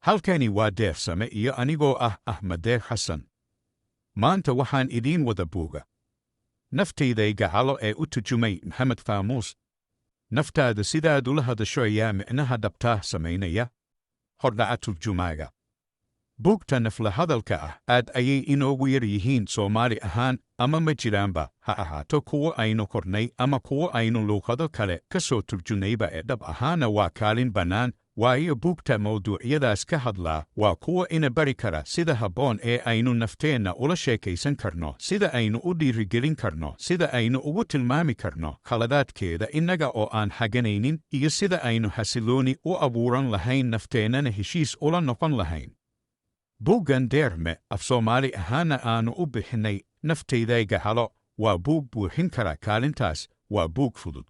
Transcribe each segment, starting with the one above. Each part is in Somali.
Halkani waa Deeqsame iyo anigoo ah Axmed Deeq Xasan. Maanta waxaan idiin wada buuga Naftayday Gacalo ee u turjumay Maxamed Faamuus. Naftaada sidaad ula hadasho ayaa micnaha dhabtaah samaynaya. Hordhaca turjumaaga. Buugta nafla hadalka ah aad ayay inoogu yar yihiin Soomaali ahaan, ama ma jiraanba, ha ahaato kuwo aynu qornay ama kuwo aynu luuqado kale ka soo turjunayba ee dhab ahaana waa kaalin bannaan, waayo buugta mawduucyadaas ka hadlaa waa kuwo ina bari kara sida habboon ee aynu nafteenna ula sheekaysan karno, sida aynu u dhiirigelin karno, sida aynu ugu tilmaami karno khaladaadkeeda innaga oo aan xaganaynin, iyo sida aynu xasilooni u abuuran lahayn nafteennana heshiis ula noqon lahayn. Buuggan Deerme af Soomaali ahaana aanu u bixinay Naftayday Gacalo waa buug buuxin kara kaalintaas. Waa buug fudud,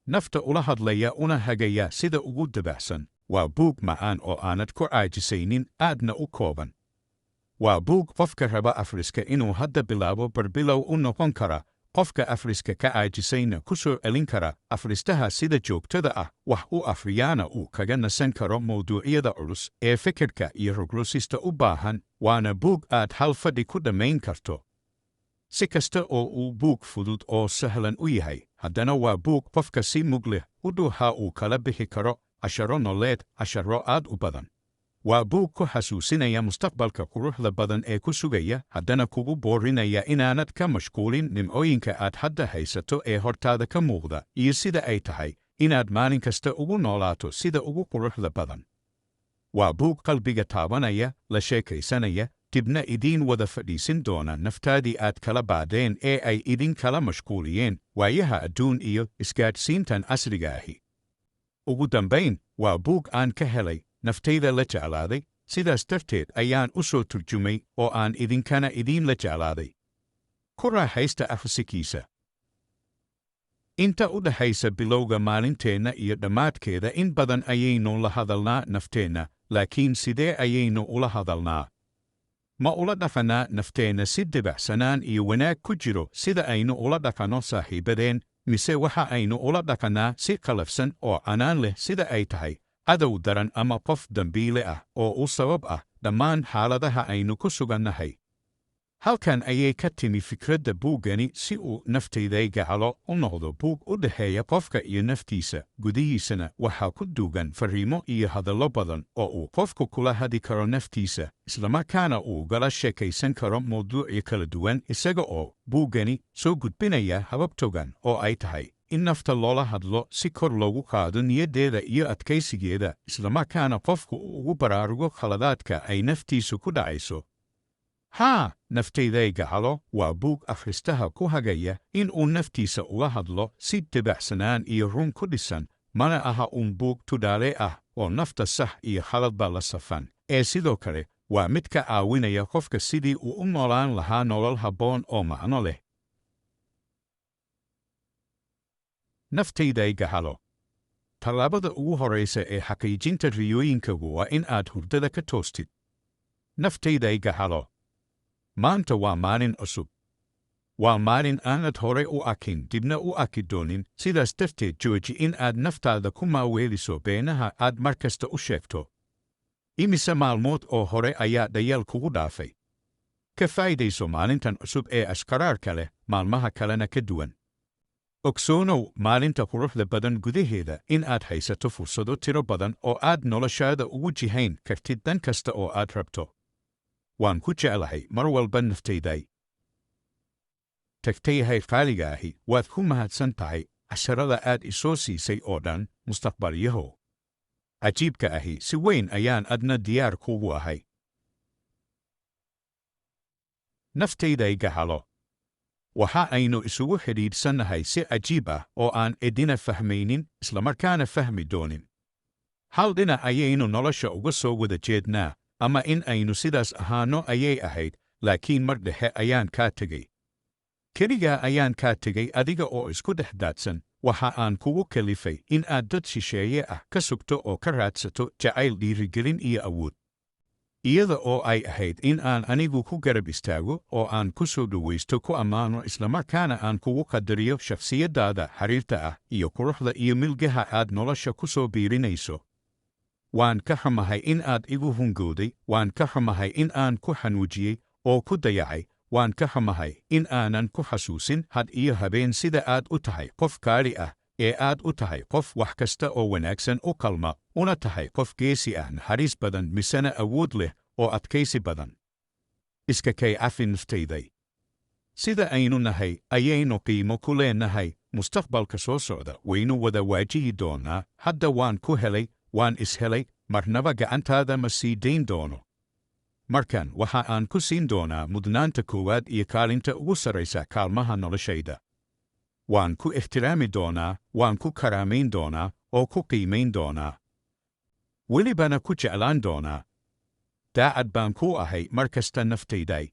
nafta ula hadlaya una hagaya sida ugu dabacsan. Waa buug macaan oo aanad ku caajisaynin, aadna u kooban. Waa buug qofka raba afriska inuu hadda bilaabo barbilow u noqon kara, qofka afriska ka caajisayna ku soo celin kara, afristaha sida joogtada ah wax u afriyaana uu kaga nasan karo mawduucyada culus ee fikirka iyo rogrosista u baahan. Waana buug aad hal fadhi ku dhammayn karto. Si kasta oo uu buug fudud oo sahlan u yahay, haddana waa buug qofka si mug leh u dhuuxa uu kala bixi karo casharo nololeed, casharo aad u badan. Waa buug ku xasuusinaya mustaqbalka quruxda badan ee ku sugaya, haddana kugu boorinaya inaanad ka mashquulin nimcooyinka aad hadda haysato ee hortaada ka muuqda, iyo sida ay tahay inaad maalin kasta ugu noolaato sida ugu quruxda badan. Waa buug qalbiga taabanaya, la sheekaysanaya, dibna idiin wada fadhiisin doona naftaadii aad kala baadeen ee ay idin kala mashquuliyeen waayaha adduun iyo isgaadhsiintan casriga ahi. Ugu dambayn, waa buug aan ka helay, naftayda la jeclaaday, sidaas darteed ayaan u soo turjumay oo aan idinkana idiin la jeclaaday. Ku raaxaysta akhriskiisa. Inta u dhaxaysa bilowga maalinteenna iyo dhammaadkeeda in badan ayaynu la hadalnaa nafteenna, laakiin sidee ayaynu ula hadalnaa? Ma ula dhaqanaa nafteenna si debacsanaan iyo wanaag ku jiro sida aynu ula dhaqanno saaxiibadeen, mise waxa aynu ula dhaqanaa si qalafsan oo canaan leh, sida ay tahay cadow daran ama qof dambiile ah oo u sabab ah dhammaan xaaladaha aynu ku sugannahay? Halkan ayay ka timi fikradda buuggani si uu Naftayday Gacalo u noqdo buug u dhexeeya qofka iyo naftiisa. Gudihiisana waxaa ku duugan farriimo iyo hadallo badan oo uu qofku kula hadi karo naftiisa, islamarkaana uu gala sheekaysan karo mawduucyo kala duwan, isaga oo buuggani soo gudbinaya habab togan oo ay tahay in nafta loola hadlo si kor loogu qaado niyaddeeda iyo adkaysigeeda, islamarkaana qofku uu ugu baraarugo khaladaadka ay naftiisu ku dhacayso. Haa, Naftayday Gacalo waa buug akhristaha ku hagaya in uu naftiisa ula hadlo si debacsanaan iyo run ku dhisan. Mana aha uun buug tudhaale ah oo nafta sax iyo khaladba la safan, ee sidoo kale waa mid ka caawinaya qofka sidii uu u noolaan lahaa nolol habboon oo macno leh. Naftayday Gacalo. Tallaabada ugu horraysa ee xaqiijinta riyooyinkagu waa in aad hurdada ka toostid. Naftayday Gacalo. Maanta waa maalin cusub. Waa maalin aanad hore u arkin, dibna u arki doonin. Sidaas darteed jooji in aad naftaada ku maaweeliso beenaha aad mar kasta u sheegto. Imise maalmood oo hore ayaa dhayal kugu dhaafay? Ka faa'idayso maalintan cusub ee ashqaraarka leh, maalmaha kalena ka duwan. Ogsoonow maalinta quruxda badan gudaheeda in aad haysato fursado tiro badan oo aad noloshaada ugu jihayn kartid dan kasta oo aad rabto. Waan ku jeclahay mar walba, naftayday. Tagtayahay qaaliga ahi, waad ku mahadsan tahay casharada aad isoo siisay oo dhan. Mustaqbalyahow cajiibka ahi, si weyn ayaan adna diyaar kugu ahay. Naftayday Gacalo. Waxa aynu isugu xidhiidhsannahay si cajiib ah oo aan cidina fahmaynin, islamarkaana fahmi doonin. Hal dhinac ayaynu nolosha uga soo wada jeednaa, ama in aynu sidaas ahaano ayay ahayd, laakiin mar dhexe ayaan kaa tegey. Keligaa ayaan kaa tegey, adiga oo isku dhex daadsan. Waxa aan kugu kalifay in aad dad shisheeye ah ka sugto oo ka raadsato jacayl, dhiirigelin iyo awood, iyada oo ay ahayd in aan anigu ku garab istaago oo aan ku soo dhowaysto, ku ammaano, islamarkaana aan kugu qadariyo shakhsiyaddaada xariirta ah iyo quruxda iyo milgaha aad nolosha ku soo biirinayso. Waan ka xumahay in aad igu hungowday, waan ka xumahay in aan ku xanuujiyey oo ku dayacay, waan ka xumahay in aanan ku xasuusin had iyo habeen sida aad u tahay qof kaali ah, ee aad u tahay qof wax kasta oo wanaagsan u qalma, una tahay qof geesi ah, naxariis badan, misena awood leh oo adkaysi badan. Iska kay cafi, naftayday. Sida aynu nahay ayaynu qiimo ku leenahay. Mustaqbalka soo socda waynu wada waajihi doonaa. Hadda waan ku helay, waan ishelay, marnaba gacantaada ma sii dayn doono. Markan waxa aan ku siin doonaa mudnaanta koowaad iyo kaalinta ugu sarraysa kaalmaha noloshayda. Waan ku ixtiraami doonaa, waan ku karaamayn doonaa oo ku qiimayn doonaa, welibana ku jeclaan doonaa. Daacad baan kuu ahay mar kasta, naftayday.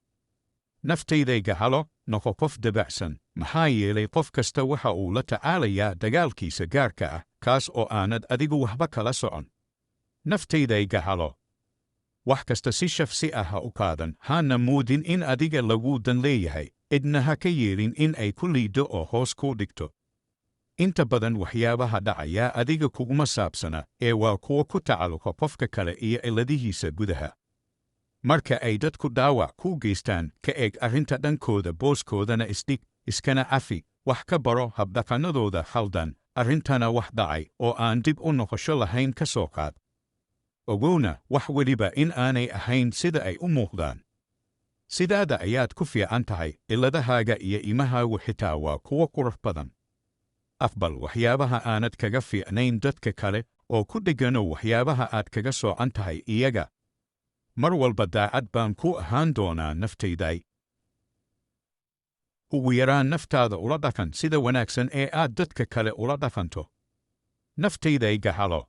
Naftayday gacalo, noqo qof dabacsan, maxaa yeelay qof kasta waxa uu la tacaalayaa dagaalkiisa gaarka ah, kaas oo aanad adigu waxba kala socon. Naftayday gacalo, wax kasta si shaqsi ah ha u qaadan, hana moodin in adiga laguu dan leeyahay. Cidna ha ka yeelin in ay ku liiddo oo hoos kuu dhigto. Inta badan waxyaabaha dhacayaa adiga kuguma saabsana, ee waa kuwa ku tacalluqa qofka kale iyo ciladihiisa gudaha. Marka ay dadku dhaawac kuu geystaan, ka eeg arrinta dhankooda, booskoodana isdhig, iskana cafi. Wax ka baro habdhaqannadooda khaldan, arrintana wax dhacay oo aan dib u noqosho lahayn ka soo qaad. Ogowna wax weliba in aanay ahayn sida ay u muuqdaan. Sidaada ayaad ku fiican tahay, ciladahaaga iyo imahaagu xitaa waa kuwo qurux badan. Aqbal waxyaabaha aanad kaga fiicnayn dadka kale oo ku dheganow waxyaabaha aad kaga soocan tahay iyaga. Mar walba daacad baan ku ahaan doonaa, naftayday. Ugu yaraan naftaada ula dhaqan sida wanaagsan ee aad dadka kale ula dhaqanto. Naftayday gacalo,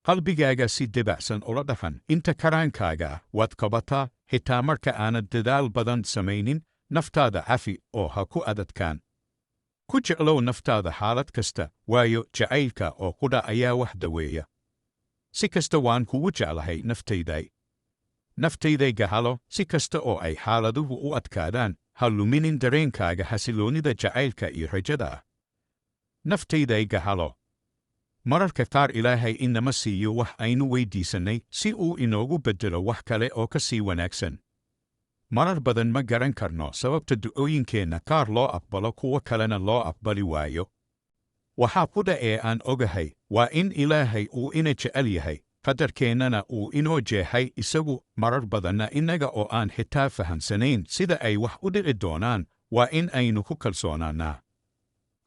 qalbigaaga si debacsan ula dhaqan. Inta karaankaaga ah waad qabataa, xitaa marka aanad dadaal badan samaynin. Naftaada cafi oo ha ku adadkaan. Ku jeclow naftaada xaalad kasta, waayo jacaylka oo qudha ayaa wax daweeya. Si kasta waan kugu jeclahay, naftayday. Naftayday gacalo, si kasta oo ay xaaladuhu u adkaadaan, ha luminin dareenkaaga xasiloonnida jacaylka iyo rajada ah. Naftayday gacalo, mararka qaar Ilaahay inama siiyo wax aynu weydiisannay si uu inoogu beddelo wax kale oo ka sii wanaagsan. Marar badan ma garan karno sababta ducooyinkeenna qaar loo aqbalo, kuwo kalena loo aqbali waayo. Waxaa qudha ee aan ogahay waa in Ilaahay uu ina jecel yahay, qadarkeennana uu inoo jeexay isagu. Marar badanna innaga oo aan xitaa fahamsanayn sida ay wax u dhici doonaan, waa in aynu ku kalsoonaannaa.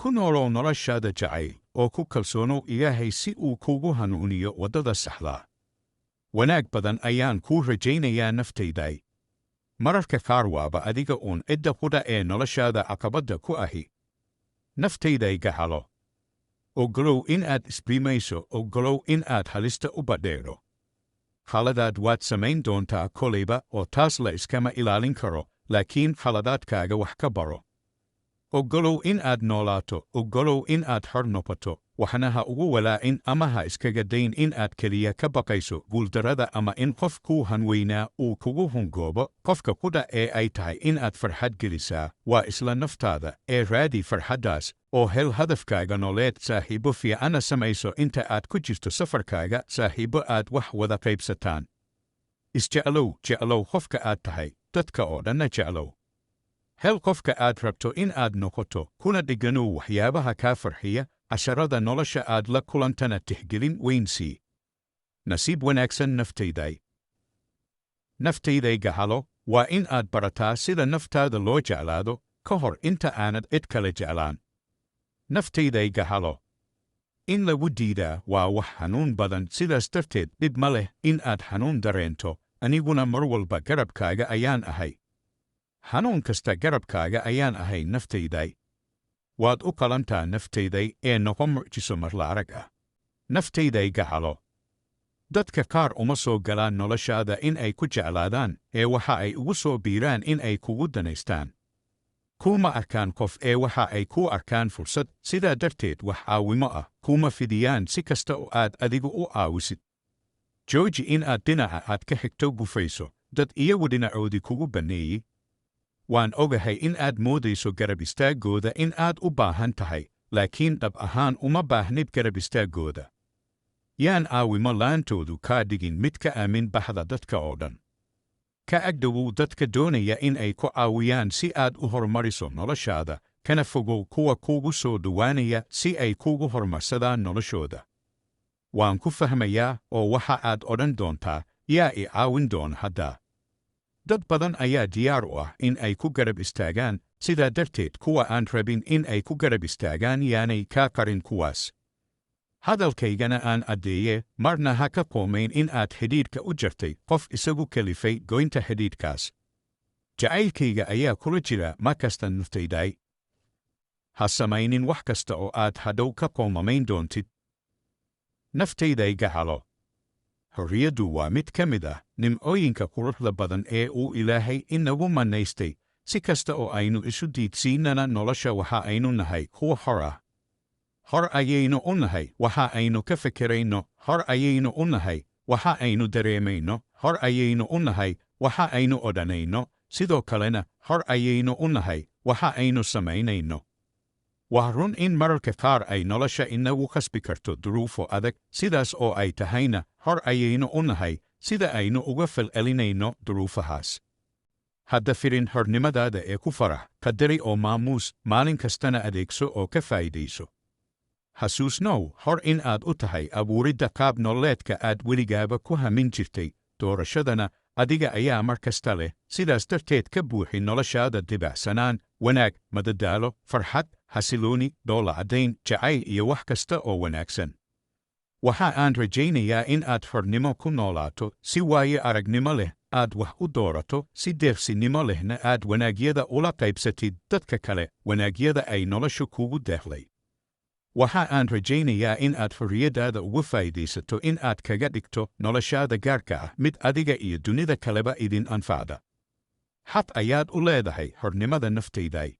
Ku noolow noloshaada jacayl oo ku kalsoonow Ilaahay si uu kugu hanuuniyo waddada saxdaa. Wanaag badan ayaan kuu rajaynayaa, naftayday. Mararka qaar waaba adiga uun cidda qudha ee noloshaada caqabadda ku ahi. Naftayday gacalo, ogolow in aad isbiimayso, ogolow in aad halista u badheedho. Khaladaad waad samayn doontaa kolayba, oo taas la iskama ilaalin karo, laakiin khaladaadkaaga wax ka baro. Ogolow in aad noolaato, ogolow in aad xor noqoto. Waxna ha ugu walaacin ama ha iskaga dayn in aad keliya ka baqayso guuldarrada ama in qof kuu hanweynaa uu kugu hungoobo. Qofka qudha ee ay tahay in aad farxad gelisaa waa isla naftaada, ee raadi farxaddaas oo hel hadafkaaga nololeed. Saaxiibo fiicana samayso inta aad ku jirto safarkaaga, saaxiibo aad wax wada qaybsataan. Isjeclow, jeclow qofka aad tahay, dadka oo dhanna jeclow. Hel qofka aad rabto in aad noqoto, kuna dhiganow waxyaabaha kaa farxiya. Casharada nolosha aad la kulantana tixgelin weyn sii. Nasiib wanaagsan, naftayday. Naftayday gacalo, waa in aad barataa sida naftaada loo jeclaado ka hor inta aanad cid kale jeclaan. Naftayday gacalo, in lagu diidaa waa wax xanuun badan, sidaas darteed dhib ma leh in aad xanuun dareento. Aniguna mar walba garabkaaga ayaan ahay, xanuun kasta garabkaaga ayaan ahay, naftayday. Waad u qalantaa, naftayday, ee noqo mucjiso marla arag ah. Naftayday gacalo, dadka qaar uma soo galaan noloshaada in ay ku jeclaadaan, ee waxa ay ugu soo biiraan in ay kugu danaystaan. Kuuma arkaan qof, ee waxa ay kuu arkaan fursad. Sidaa darteed wax caawimo ah kuuma fidiyaan si kasta oo aad adigu u caawisid. Jooji in aad dhinaca aad ka xigto gufayso dad iyagu dhinacoodii kugu banneeyey. Waan ogahay in aad moodayso garab istaaggooda in aad u baahan tahay, laakiin dhab ahaan uma baahnid garab istaaggooda. Yaan caawimo la'aantoodu kaa dhigin mid ka aamin baxda dadka oo dhan. Ka agdhowow dadka doonaya in ay ku caawiyaan si aad u horumariso noloshaada, kana fogow kuwa kuugu soo dhowaanaya si ay kuugu horumarsadaan noloshooda. Waan ku fahmayaa oo waxa aad odhan doontaa, yaa i caawin doona hadda? Dad badan ayaa diyaar u ah in ay ku garab istaagaan, sidaa darteed kuwa aan rabin in ay ku garab istaagaan yaanay kaa qarin kuwaas. Hadalkaygana aan addeeye, marna ha ka qoomayn in aad xidhiidhka u jartay qof isagu kalifay goynta xidhiidhkaas. Jacaylkayga ayaa kula jira mar kasta, naftayday. Ha samaynin wax kasta oo aad hadhow ka qoomamayn doontid. Naftayday gacalo. Xorriyaddu waa mid ka mid ah nimcooyinka quruxda badan ee uu Ilaahay inagu mannaystay. Si kasta oo aynu isu diidsiinana nolosha, waxa aynu nahay kuwa xor ah. Xor ayaynu u nahay waxa aynu ka fekerayno, xor ayaynu u nahay waxa aynu dareemayno, xor ayaynu u nahay waxa aynu odhanayno, sidoo kalena xor ayaynu u nahay waxa aynu samaynayno. Waa run in mararka qaar ay nolosha inagu khasbi karto duruufo adag, sidaas oo ay tahayna xor ayaynu u nahay sida aynu uga falcelinayno duruufahaas. Hadda firin xornimadaada ee ku farax, qadari oo maamuus, maalin kastana adeegso oo ka faa'iidayso. Xasuusnow xor in aad u tahay abuuridda qaab nololeedka aad weligaaba ku hamin jirtay, doorashadana adiga ayaa mar kasta leh. Sidaas darteed ka buuxi noloshaada dibacsanaan, wanaag, madadaalo, farxad, xasilooni, dhoola caddayn, jacayl iyo wax kasta oo wanaagsan. Waxa aan rajaynayaa in aad xornimo ku noolaato, si waayo aragnimo leh aad wax u doorato, si deeqsinimo lehna aad wanaagyada ula qaybsatid dadka kale wanaagyada ay noloshu kugu deeqlay. Waxa aan rajaynayaa in aad xorriyaddaada uga faa'iidaysato in aad kaga dhigto noloshaada gaarka ah mid adiga iyo dunida kaleba idin anfacda. Xaq ayaad u leedahay xornimada, naftayday.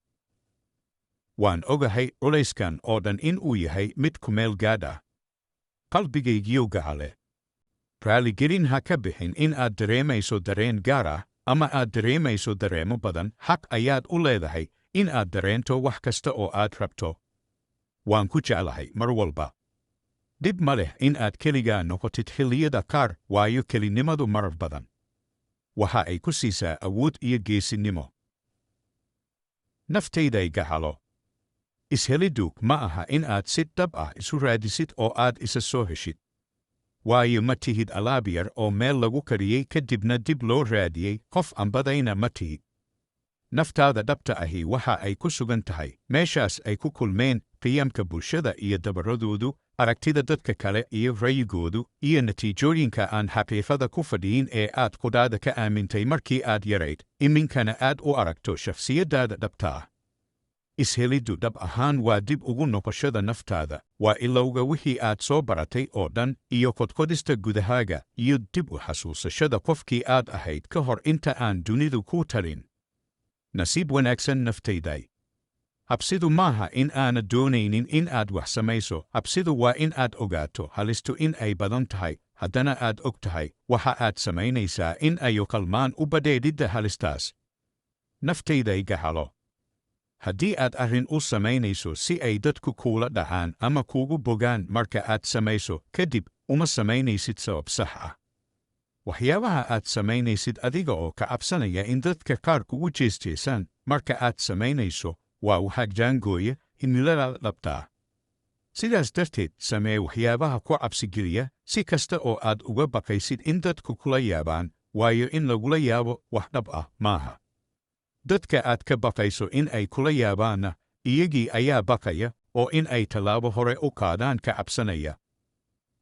Waan ogahay culayskan oo dhan in uu yahay mid ku meel gaadh ah. Qalbigaygiyow gacale, raaligelin ha ka bixin in aad dareemayso dareen gaar ah ama aad dareemayso dareemo badan. Xaq ayaad u leedahay in aad dareento wax kasta oo aad rabto. Waan ku jeclahay mar walba. Dhib ma leh in aad keligaa noqotid xilliyada qaar, waayo kelinimadu marar badan waxa ay ku siisaa awood iyo geesinimo. Naftayday gacalo, isheliddu ma aha in aad si dhab ah isu raadisid oo aad isa soo heshid, waayo ma tihid alaab yar oo meel lagu kariyey kadibna dib loo raadiyey. Qof ambadayna ma tihid. Naftaada dhabta ahi waxa ay ku sugan tahay meeshaas ay ku kulmeen qiyamka bulshada iyo dabaradoodu, aragtida dadka kale iyo ra'yigoodu, iyo natiijooyinka aan xaqiiqada ku fadhiyin ee aad qudhaada ka aamintay markii aad yarayd, iminkana aad u aragto shakhsiyaddaada dhabta ah. Isheliddu dhab ahaan waa dib ugu noqoshada naftaada, waa ilowga wixii aad soo baratay oo dhan iyo kodkodista gudahaaga iyo dib u xasuusashada qofkii aad ahayd ka hor inta aan dunidu kuu talin. Nasiib wanaagsan, naftayday. Habsidu maaha in aanad doonaynin in aad wax samayso. Habsidu waa in aad ogaato halistu in ay badan tahay, haddana aad og tahay waxa aad samaynaysaa in ayu qalmaan u badheedhidda halistaas. Naftayday gacalo, haddii aad arrin u samaynayso si ay dadku kuula dhacaan ama kuugu bogaan marka aad samayso kadib, uma samaynaysid sabab sax ah. Waxyaabaha aad samaynaysid adiga oo ka cabsanaya in dadka qaar kugu jeesjeesaan marka aad samaynayso waa waxaad jaangooya himiladaada dhabtaa. Sidaas darteed samee waxyaabaha ku cabsigeliya, si kasta oo aad uga baqaysid in dadku kula yaabaan, waayo in lagula yaabo wax dhab ah maaha. Dadka aad ka baqayso in ay kula yaabaanna iyagii ayaa baqaya oo in ay tallaabo hore u qaadaan ka cabsanaya.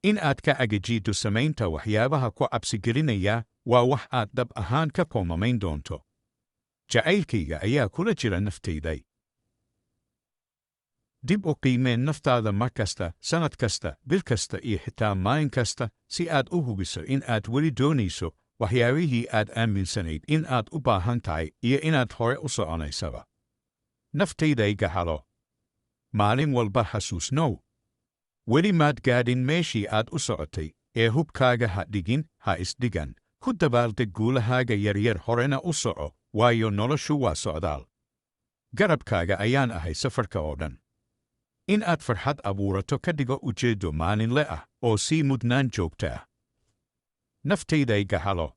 In aad ka cagajiiddo samaynta waxyaabaha ku cabsigelinaya waa wax aad dhab ahaan ka qoomamayn doonto. Jacaylkayga ayaa kula jira, naftayday. Dib u qiimeen naftaada mar kasta, sannad kasta, bil kasta iyo xitaa maalin kasta, si aad u hubiso in aad weli doonayso waxyaabihii aad aaminsanayd in aad u baahan tahay iyo inaad hore u soconaysaba. Naftayday gacalo, maalin walba xasuusnow: weli maad gaadhin meeshii aad u socotay ee hubkaaga ha dhigin, ha isdhigan. Ku dabaaldeg guulahaaga yaryar, horena u soco, waayo noloshu waa socdaal. Garabkaaga ayaan ahay safarka oo dhan. In aad farxad abuurato ka dhigo ujeeddo maalinle ah oo sii mudnaan joogta ah. Naftayday gacalo.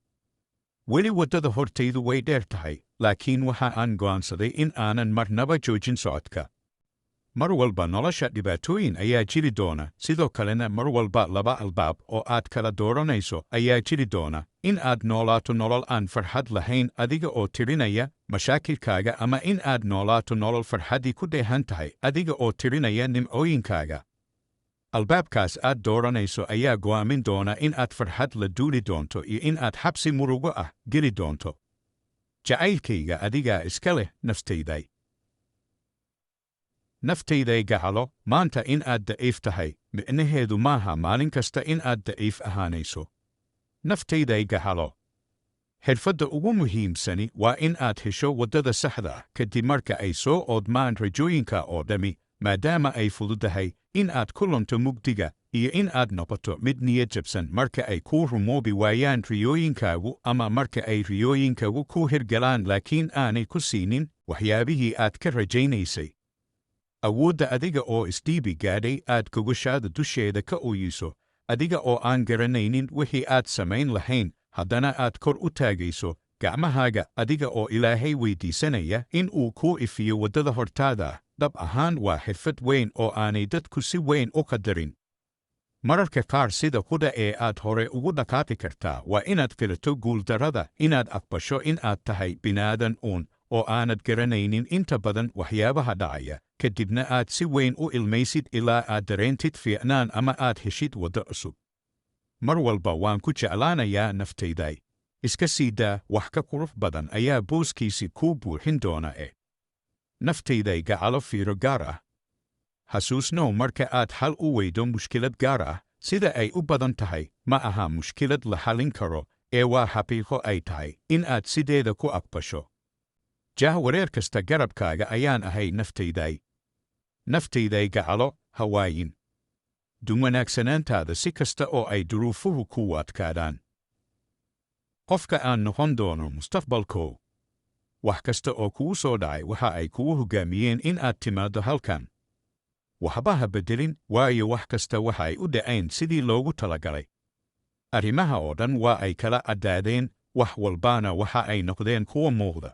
Weli waddada hortaydu way dheer tahay, laakiin waxa aan go'aansaday in aanan marnaba joojin socodka. Mar walba nolosha dhibaatooyin ayaa jiri doona, sidoo kalena mar walba laba albaab oo aad kala dooranayso ayaa jiri doona: in aad noolaato nolol aan farxad lahayn adiga oo tirinaya mashaakilkaaga, ama in aad noolaato nolol farxaddii ku dheehan tahay adiga oo tirinaya nimcooyinkaaga. Albaabkaas aad dooranayso ayaa go'aamin doona in aad farxad la duuli doonto iyo in aad xabsi murugo ah geli doonto. Jacaylkayga adigaa iska leh, naftayday. Naftayday gacalo, maanta in aad daciif tahay micnaheedu maaha maalin kasta in aad daciif ahaanayso. Naftayday gacalo, xirfadda ugu muhiimsani waa in aad hesho waddada saxda ah kadib marka ay soo oodmaan rajooyinka oo dhammi, maadaama ay fududahay in aad ku lunto mugdiga iyo in aad noqoto mid niyad jabsan marka ay kuu rumoobi waayaan riyooyinkaagu, ama marka ay riyooyinkagu ku hirgalaan laakiin aanay ku siinin waxyaabihii aad ka rajaynaysay. Awoodda adiga oo isdhiibi gaadhay aad gogoshaada dusheeda ka ooyiso, adiga oo aan garanaynin wixii aad samayn lahayn, haddana aad kor u taagayso gacmahaaga adiga oo Ilaahay weydiisanaya in uu kuu ifiyo waddada hortaada ah, dhab ahaan waa xirfad weyn oo aanay dadku si weyn u qadarin. Mararka qaar sida qudha ee aad hore ugu dhaqaaqi kartaa waa inaad filato guuldarrada, inaad aqbasho in aad tahay binaadan uun oo aanad garanaynin inta badan waxyaabaha dhacaya, kadibna aad si weyn u ilmaysid ilaa aad dareentid fiicnaan ama aad heshid waddo cusub. Mar walba waan ku jeclaanayaa, naftayday. Iska sii daa, wax ka qurux badan ayaa booskiisii kuu buuxin doona e. Naftayday gacalo, fiiro gaar ah. Xasuusnow, marka aad xal u weydo mushkilad gaar ah, sida ay u badan tahay ma aha mushkilad la xallin karo ee waa xaqiiqo ay tahay in aad sideeda ku aqbasho. Jah wareer kasta garabkaaga ayaan ahay, naftayday. Naftayday gacalo, ha waayin dumwanaagsanaantaada si kasta oo ay duruufuhu ku adkaadaan. Qofka aan noqon doono mustaqbalkow. Wax kasta oo kugu soo dhacay waxa ay kugu hoggaamiyeen in aad timaaddo halkan. Waxba ha beddelin, waayo wax kasta waxa ay u dhaceen sidii loogu talagalay. Arrimaha oo dhan waa ay kala caddaadeen, wax walbaana waxa ay noqdeen kuwa muuqda.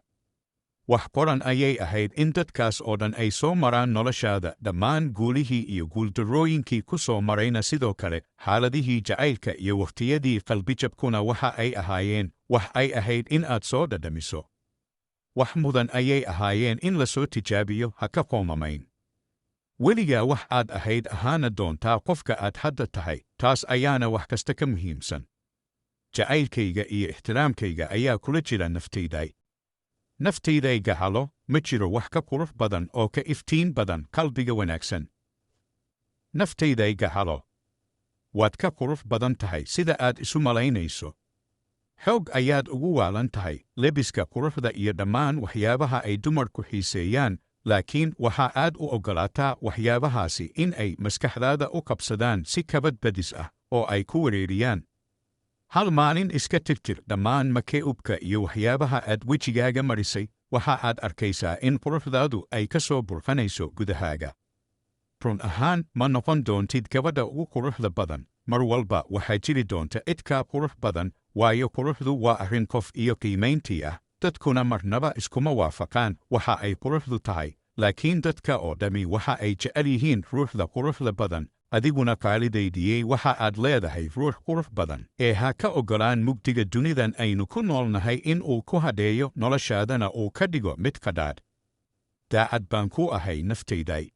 Wax qoran ayay ahayd in dadkaas oo dhan ay soo maraan noloshaada, dhammaan guulihii iyo guuldarrooyinkii ku soo marayna, sidoo kale xaaladihii jacaylka iyo wakhtiyadii qalbijabkuna waxa ay ahaayeen wax ay ahayd in aad soo dhadhamiso. Wax mudan ayay ahaayeen in la soo tijaabiyo. Ha ka qoomamayn. Weligaa wax aad ahayd ahaana doontaa qofka aad hadda tahay, taas ayaana wax kasta ka muhiimsan. Jacaylkayga iyo ixtiraamkayga ayaa kula jira, naftayday. Naftayday gacalo, ma jiro wax ka qurux badan oo ka iftiin badan qalbiga wanaagsan. Naftayday gacalo, waad ka qurux badan tahay sida aad isu malaynayso. Xoog ayaad ugu waalan tahay lebiska quruxda iyo dhammaan waxyaabaha ay dumarku xiiseeyaan, laakiin waxa aad u oggolaataa waxyaabahaasi in ay maskaxdaada u qabsadaan si kabadbadis ah oo ay ku wareeriyaan. Hal maalin iska tirtir dhammaan makeubka iyo waxyaabaha aad wejigaaga marisay, waxa aad arkaysaa in quruxdaadu ay ka soo burqanayso gudahaaga. Run ahaan ma noqon doontid gabadha ugu quruxda badan. Mar walba waxaa jiri doonta cid kaa qurux badan, waayo quruxdu waa arrin qof iyo qiimayntii ah, dadkuna marnaba iskuma waafaqaan waxa ay quruxdu tahay. Laakiin dadka oo dhammi waxa ay jecel yihiin ruuxda quruxda badan. Adiguna, qaalidaydiyey, waxa aad leedahay ruux qurux badan ee ha ka oggolaan mugdiga dunidan aynu ku noolnahay in uu ku hadheeyo noloshaadana uu ka dhigo mid qadhaadh. Daacad baan ku ahay, naftayday.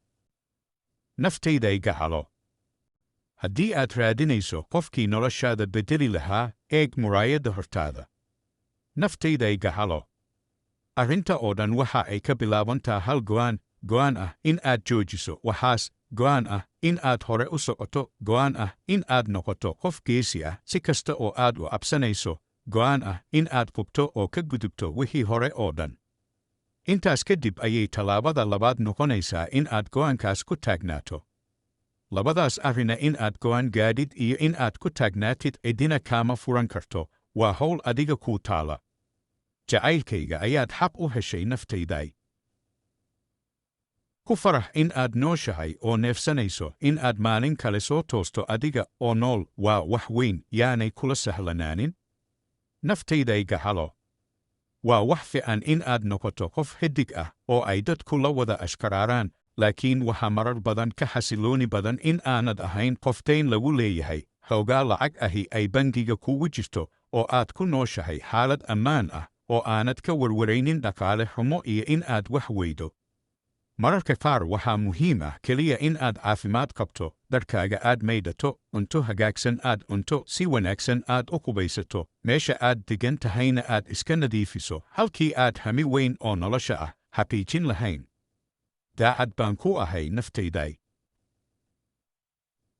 Naftayday gacalo, haddii aad raadinayso qofkii noloshaada beddeli lahaa, eeg muraayadda hortaada. Naftayday gacalo, arrinta oo dhan waxa ay ka bilaabantaa hal go'aan: go'aan ah in aad joojiso waxaas, go'aan ah in aad hore u socoto, go'aan ah in aad noqoto qof geesi ah si kasta oo aad u cabsanayso, go'aan ah in aad qubto oo ka gudubto wixii hore oo dhan. Intaas kadib ayay tallaabada labaad noqonaysaa in aad go'aankaas ku taagnaato. Labadaas arrina, in aad go'aan gaadhid iyo in aad ku taagnaatid, cidina kaama furan karto. Waa howl adiga kuu taala. Jacaylkayga ayaad xaq u heshay, naftayday. Ku farax in aad nooshahay oo neefsanayso. In aad maalin kale soo toosto adiga oo nool waa wax weyn, yaanay kula sahlanaanin. Naftayday gacalo, waa wax fiican in aad noqoto qof xidig ah oo ay dadku la wada ashkaraaraan, laakiin waxaa marar badan ka xasilooni badan in aanad ahayn qof dayn lagu leeyahay, xoogaa lacag ahi ay bangiga kugu jirto, oo aad ku nooshahay xaalad ammaan ah oo aanad ka warwaraynin dhaqaale xumo iyo in aad wax weydo. Mararka qaar waxaa muhiim ah keliya in aad caafimaad qabto, dharkaaga aad maydhato, cunto hagaagsan aad cunto, si wanaagsan aad u qubaysato, meesha aad degan tahayna aad iska nadiifiso, halkii aad hami weyn oo nolosha ah xaqiijin lahayn. Daacad baan ku ahay, naftayday.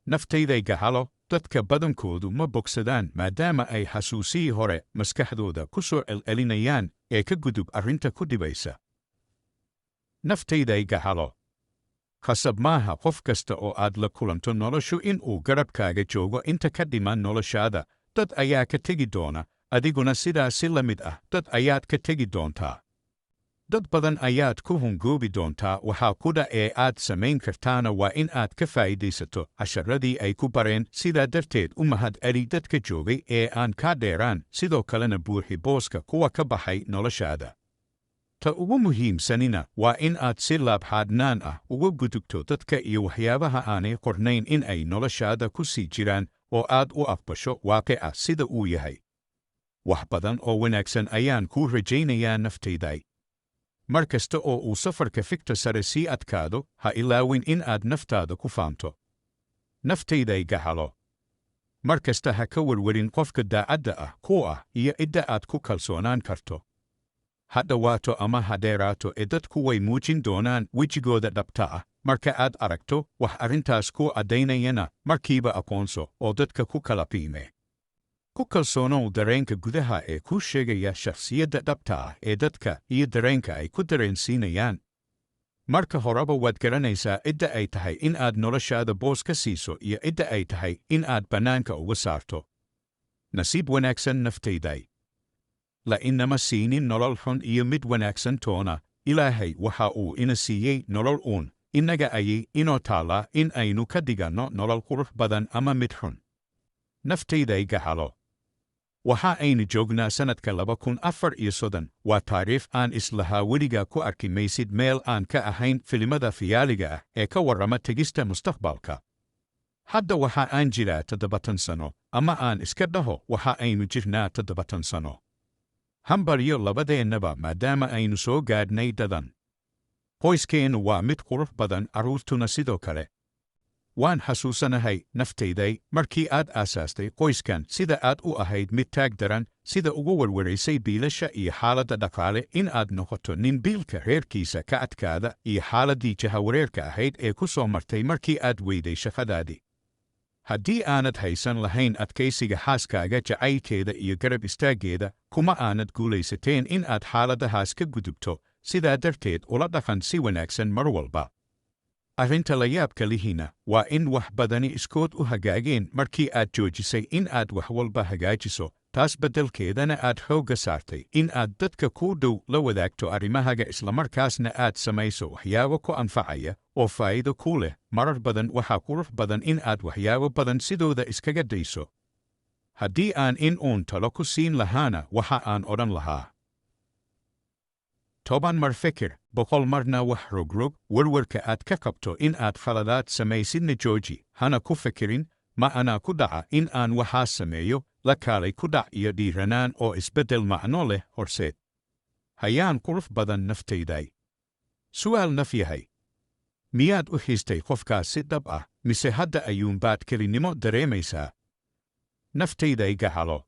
Naftayday gacalo, dadka badankoodu ma bogsadaan maadaama ay xasuusihii hore maskaxdooda ku soo celcelinayaan, ee ka gudub arrinta ku dhibaysa. Naftayday gacalo, khasab maaha qof kasta oo aad la kulanto noloshu in uu garabkaaga joogo inta ka dhiman noloshaada. Dad ayaa ka tegi doona, adiguna sidaa si la mid ah dad ayaad ka tegi doontaa. Dad badan ayaad ku hungoobi doontaa. Waxaa qudha ee aad samayn kartaana waa in aad ka faa'iidaysato casharadii ay ku bareen. Sidaa darteed u mahad celi dadka joogay ee aan kaa dheeraan, sidoo kalena buuxi booska kuwa ka baxay noloshaada. Ta ugu muhiimsanina waa in aad si laabxaadhnaan ah uga gudubto dadka iyo waxyaabaha aanay qornayn in ay noloshaada ku sii jiraan, oo aad u aqbasho waaqica sida uu yahay. Wax badan oo wanaagsan ayaan kuu rajaynayaa, naftayday. Mar kasta oo uu safarka figta sare sii adkaado, ha ilaawin in aad naftaada ku faanto. Naftayday gacalo, mar kasta ha ka warwarin qofka daacadda ah ku ah iyo cidda aad ku kalsoonaan karto. Ha dhowaato ama ha dheeraato ee dadku way muujin doonaan wejigooda dhabta ah. Marka aad aragto wax arrintaas ku caddaynayana, markiiba aqoonso oo dadka ku kala qiime. Ku kalsoonow dareenka gudaha ee kuu sheegaya shakhsiyadda dhabta ah ee dadka iyo dareenka ay ku dareensiinayaan. Marka horeba waad garanaysaa cidda ay tahay in aad noloshaada boos ka siiso iyo cidda ay tahay in aad bannaanka uga saarto. Nasiib wanaagsan, naftayday. La inama siinin nolol xun iyo mid wanaagsan toona. Ilaahay waxa uu ina siiyey nolol uun. Innaga ayay inoo taallaa in aynu ka dhiganno nolol qurux badan ama mid xun. Naftayday gacalo, waxa aynu joognaa sannadka 2034. Waa taariikh aan islahaa weligaa ku arki maysid meel aan ka ahayn filimada khiyaaliga ah ee ka warrama tegista mustaqbalka. Hadda waxa aan jiraa 70 sano, ama aan iska dhaho waxa aynu jirnaa 70 sano. Hambalyo labadeennaba maadaama aynu soo gaadhnay dadan. Qoyskeennu waa mid qurux badan, carruurtuna sidoo kale. Waan xasuusanahay, naftayday, markii aad aasaastay qoyskan, sida aad u ahayd mid taag daran, sida ugu warwaraysay biilasha iyo xaaladda dhaqaale, in aad noqoto nin biilka reerkiisa ka adkaada, iyo xaaladdii jahawareerka ahayd ee ku soo martay markii aad weyday shaqadaadii. Haddii aanad haysan lahayn adkaysiga xaaskaaga, jacaylkeeda iyo garab istaaggeeda, kuma aanad guulaysateen in aad xaaladahaas ka gudubto. Sidaa darteed ula dhaqan si wanaagsan mar walba. Arrinta layaabka lihina waa in wax badani iskood u hagaageen markii aad joojisay in aad wax walba hagaajiso, taas beddelkeedana aad xoogga saartay in aad dadka kuu dhow la wadaagto arrimahaga, islamarkaasna aad samayso waxyaabo ku anfacaya oo faa'iido kuu leh. Marar badan waxaa qurux badan in aad waxyaabo badan sidooda iskaga dayso. Haddii aan in uun talo ku siin lahaana, waxa aan odhan lahaa: 10 mar fikir, 100 marna wax rogrog. Warwarka aad ka qabto in aad khaladaad samaysidna jooji. Hana ku fikirin "Ma anaa ku dhaca in aan waxaas sameeyo?" La kaalay ku dhac iyo dhiiranaan oo isbeddel macno leh horseed. Hayaan qurux badan, naftayday. Su'aal, naf yahay: miyaad u xiistay qofkaas si dhab ah, mise hadda ayuunbaad kelinimo dareemaysaa? Naftayday gacalo,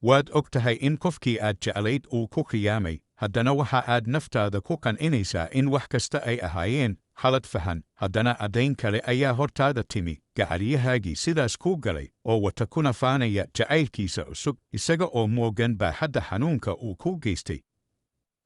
waad og tahay in qofkii aad jeclayd uu ku khiyaamay, haddana waxa aad naftaada ku qancinaysaa in wax kasta ay ahaayeen khalad fahan. Haddana caddayn kale ayaa hortaada timi: gacaliyahaagii sidaas kuu galay oo wata kuna faanaya jacaylkiisa cusub, isaga oo moogan baaxadda xanuunka uu kuu geystay.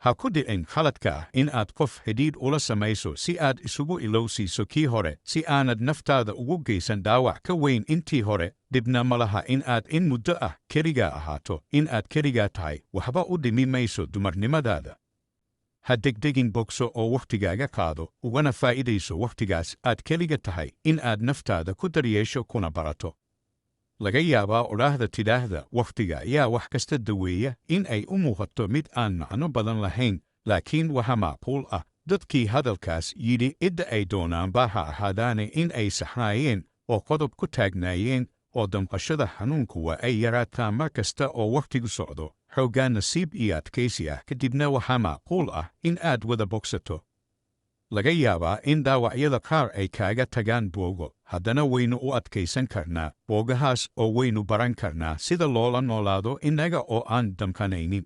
Ha ku dhicin khaladka ah in aad qof xidhiidh ula samayso si aad isugu ilowsiiso kii hore, si aanad naftaada ugu geysan dhaawac ka weyn intii hore. Dhibna ma laha in aad in muddo ah keligaa ahaato. In aad keligaa tahay waxba u dhimi mayso dumarnimadaada. Ha degdegin, bogso oo wakhtigaaga qaado, ugana faa'iidayso wakhtigaas aad keliga tahay in aad naftaada ku daryeesho kuna barato. Laga yaabaa odhaahda tidhaahda "wakhtiga ayaa wax kasta daweeya" in ay u muuqato mid aan macno badan lahayn, laakiin waxa macquul ah dadkii hadalkaas yidhi, cidda ay doonaanba ha ahaadaane, in ay saxnaayeen oo qodob ku taagnaayeen, oo damqashada xanuunku waa ay yaraataa mar kasta oo wakhtigu socdo. Xooggaa nasiib iyo adkaysi ah kadibna waxaa macquul ah in aad wada bogsato. Laga yaabaa in dhaawacyada qaar ay kaaga tagaan boogo, haddana waynu u adkaysan karnaa boogahaas oo waynu baran karnaa sida loola noolaado innaga oo aan damqanaynin.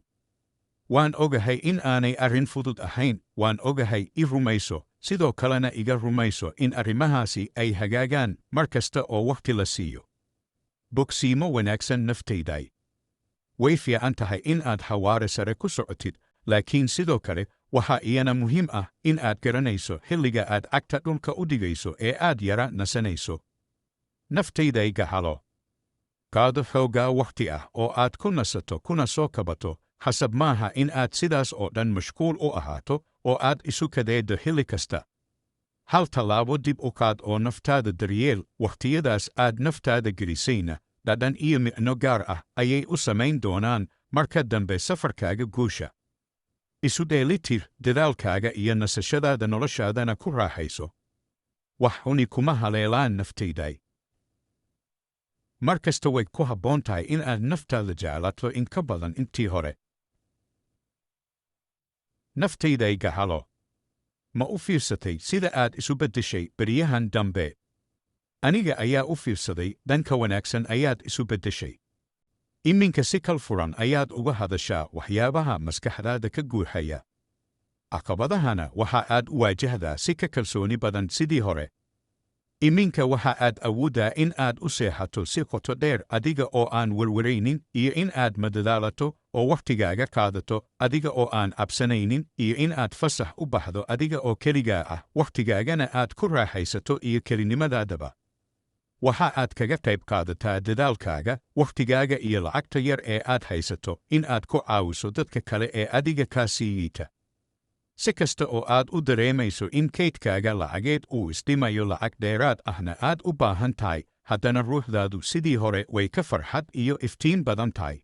Waan ogahay in aanay arrin fudud ahayn, waan ogahay. I rumayso, sidoo kalena iga rumayso in arrimahaasi ay hagaagaan mar kasta oo wakhti la siiyo. Bogsiimo wanaagsan, naftayday. Way fiican tahay in aad xawaare sare ku socotid, laakiin sidoo kale waxaa iyana muhiim ah in aad garanayso xilliga aad cagta dhulka u dhigayso ee aad yara nasanayso. Naftayday gacalo, qaado xoogaa wakhti ah oo aad ku nasato kuna soo kabato. Xasab maaha in aad sidaas oo dhan mashquul u ahaato oo aad isu kadeeddo xilli kasta. Hal tallaabo dib u qaad oo naftaada daryeel. Wakhtiyadaas aad naftaada gelisayna dhadhan iyo micno gaar ah ayay u samayn doonaan marka dambe safarkaaga guusha. Isu dheelitir dadaalkaaga iyo nasashadaada, noloshaadana ku raaxayso. Wax xuni kuma haleelaan, naftayday. Mar kasta way ku habboon tahay in aad naftaada jeclato in ka badan intii hore. Naftayday gacalo, ma u fiirsatay sida aad isu beddeshay beryahan dambe? Aniga ayaa u fiirsaday. Dhanka wanaagsan ayaad isu beddeshay. Iminka si kal furan ayaad uga hadashaa waxyaabaha maskaxdaada ka guuxaya, caqabadahana waxa aad u waajahdaa si ka kalsooni badan sidii hore. Iminka waxa aad awooddaa in aad u seexato si qoto dheer adiga oo aan werwaraynin, iyo in aad madadaalato oo wakhtigaaga qaadato adiga oo aan cabsanaynin, iyo in aad fasax u baxdo adiga oo keligaa ah, wakhtigaagana aad ku raaxaysato iyo kelinimadaadaba. Waxa aad kaga qayb qaadataa dadaalkaaga, wakhtigaaga iyo lacagta yar ee aad haysato in aad ku caawiso dadka kale ee adiga kaa sii liita. Si kasta oo aad u dareemayso in kaydkaaga lacageed uu isdhimayo, lacag dheeraad ahna aad u baahan tahay, haddana ruuxdaadu sidii hore way ka farxad iyo iftiin badan tahay.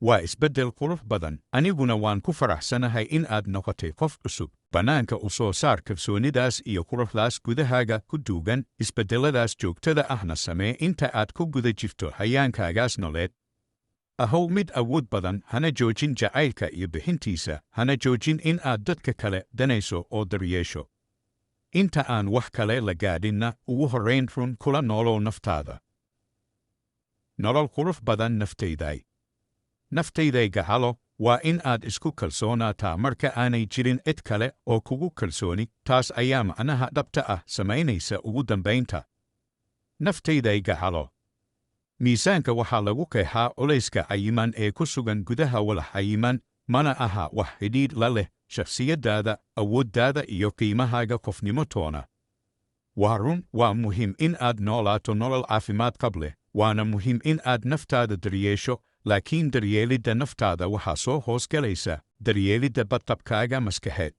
Waa isbeddel qurux badan, aniguna waan ku faraxsanahay in aad noqotay qof cusub. Bannaanka u soo saar kalsoonidaas iyo quruxdaas gudahaaga ku duugan, isbeddeladaas joogtada ahna samee inta aad ku guda jirto hayaankaagaas nololeed. Ahow mid awood badan, hana joojin jacaylka iyo bixintiisa, hana joojin in aad dadka kale danayso oo daryeesho. Inta aan wax kale la gaadhinna, ugu horrayn run kula noolow naftaada. Nolol qurux badan, naftayday. Naftayday gacalo, waa in aad isku kalsoonaataa marka aanay jirin cid kale oo kugu kalsooni. Taas ayaa macnaha dhabta ah samaynaysa ugu dambaynta. Naftayday gacalo, miisaanka waxaa lagu qeexaa culayska cayiman ee ku sugan gudaha walax cayiman, mana aha wax xidhiidh la leh shakhsiyaddaada, awooddaada iyo qiimahaaga qofnimo toona. Waa run, waa muhiim in aad noolaato nolol caafimaad qab leh, waana muhiim in aad naftaada daryeesho, laakiin daryeelidda naftaada waxaa soo hoos galaysa daryeelidda badqabkaaga maskaxeed.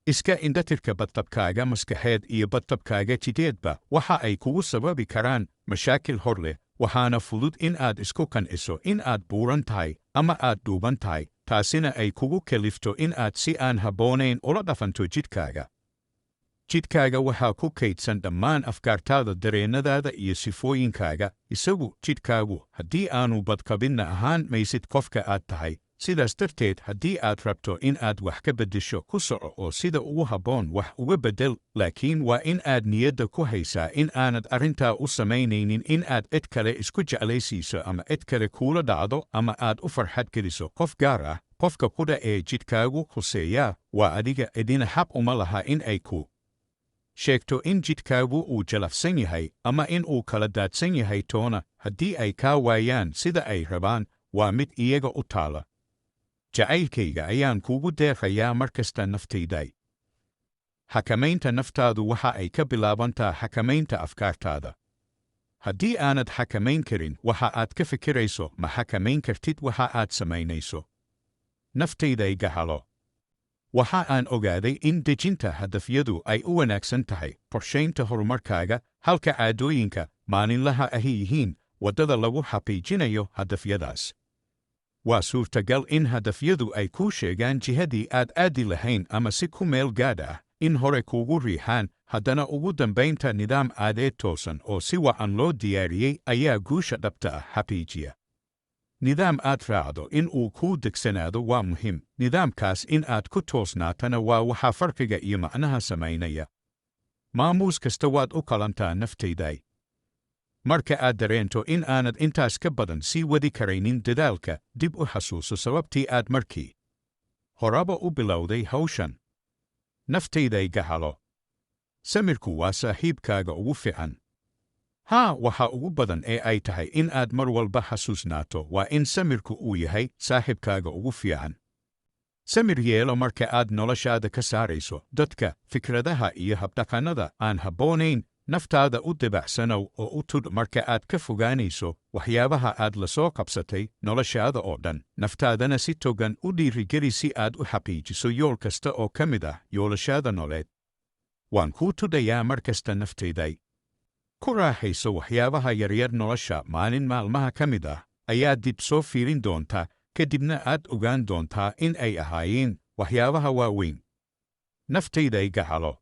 Iska indhatirka badqabkaaga maskaxeed iyo badqabkaaga jidheedba waxa ay kugu sababi karaan mashaakil hor leh, waxaana fudud in aad isku qanciso in aad buuran tahay ama aad dhuuban tahay, taasina ay kugu kalifto in aad si aan habboonayn ula dhaqanto jidhkaaga. Jidhkaaga waxaa ku kaydsan dhammaan afkaartaada, dareennadaada iyo sifooyinkaaga. Isagu, jidhkaagu, haddii aanu badqabinna, ahaan maysid qofka aad tahay. Sidaas darteed, haddii aad rabto in aad wax ka beddesho, ku soco oo sida ugu habboon wax uga beddel, laakiin waa in aad niyadda ku haysaa in aanad arrintaa u samaynaynin in aad cid kale isku jeclaysiiso ama cid kale kuula dhacdo ama aad u farxad geliso qof gaar ah. Qofka qudha ee jidhkaagu khuseeyaa waa adiga. Cidina xaq uma laha in ay ku sheegto in jidhkaagu uu jalafsan yahay ama in uu kala daadsan yahay toona. Haddii ay kaa waayaan sida ay rabaan, waa mid iyaga u taala. Jacaylkayga ayaan kuugu deeqayaa mar kasta, naftayday. Xakamaynta naftaadu waxa ay ka bilaabantaa xakamaynta afkaartaada. Haddii aanad xakamayn karin waxa aad ka fikirayso, ma xakamayn kartid waxa aad samaynayso. Naftayday gacalo. Waxa aan ogaaday in dejinta hadafyadu ay u wanaagsan tahay qorshaynta horumarkaaga, halka caadooyinka maalinlaha ahi yihiin waddada lagu xaqiijinayo hadafyadaas. Waa suurtagal in hadafyadu ay kuu sheegaan jihadii aad aadi lahayn ama si ku meel gaadh ah in hore kuugu riixaan, haddana ugu dambaynta nidaam caadeed toosan oo si wacan loo diyaariyey ayaa guusha dhabta ah xaqiijiya. Nidaam aad raacdo in uu kuu degsanaado waa muhiim, nidaamkaas in aad ku toosnaatana waa waxa farqiga iyo macnaha samaynaya. Maamuus kasta waad u qalantaa, naftayday. Marka aad dareento in aanad intaas ka badan sii wadi karaynin dadaalka, dib u xasuuso sababtii aad markii horaba u bilowday hawshan. Naftayday gacalo, samirku waa saaxiibkaaga ugu fiican. Haa, waxa ugu badan ee ay tahay in aad mar walba xasuusnaato waa in samirku uu yahay saaxiibkaaga ugu fiican. Samir yeelo marka aad noloshaada ka saarayso dadka, fikradaha iyo habdhaqannada aan habboonayn. Naftaada u dabacsanow oo u tudh marka aad ka fogaanayso waxyaabaha aad la soo qabsatay noloshaada oo dhan. Naftaadana si togan u dhiirigeli si aad u xaqiijiso yool kasta oo ka mid ah yoolashaada nololeed. Waan kuu tudhayaa mar kasta, naftayday. Ku raaxayso waxyaabaha yaryar nolosha. Maalin maalmaha ka mid ah ayaad dib soo fiirin doontaa, kadibna aad ogaan doontaa in ay ahaayeen waxyaabaha waaweyn. Naftayday gacalo,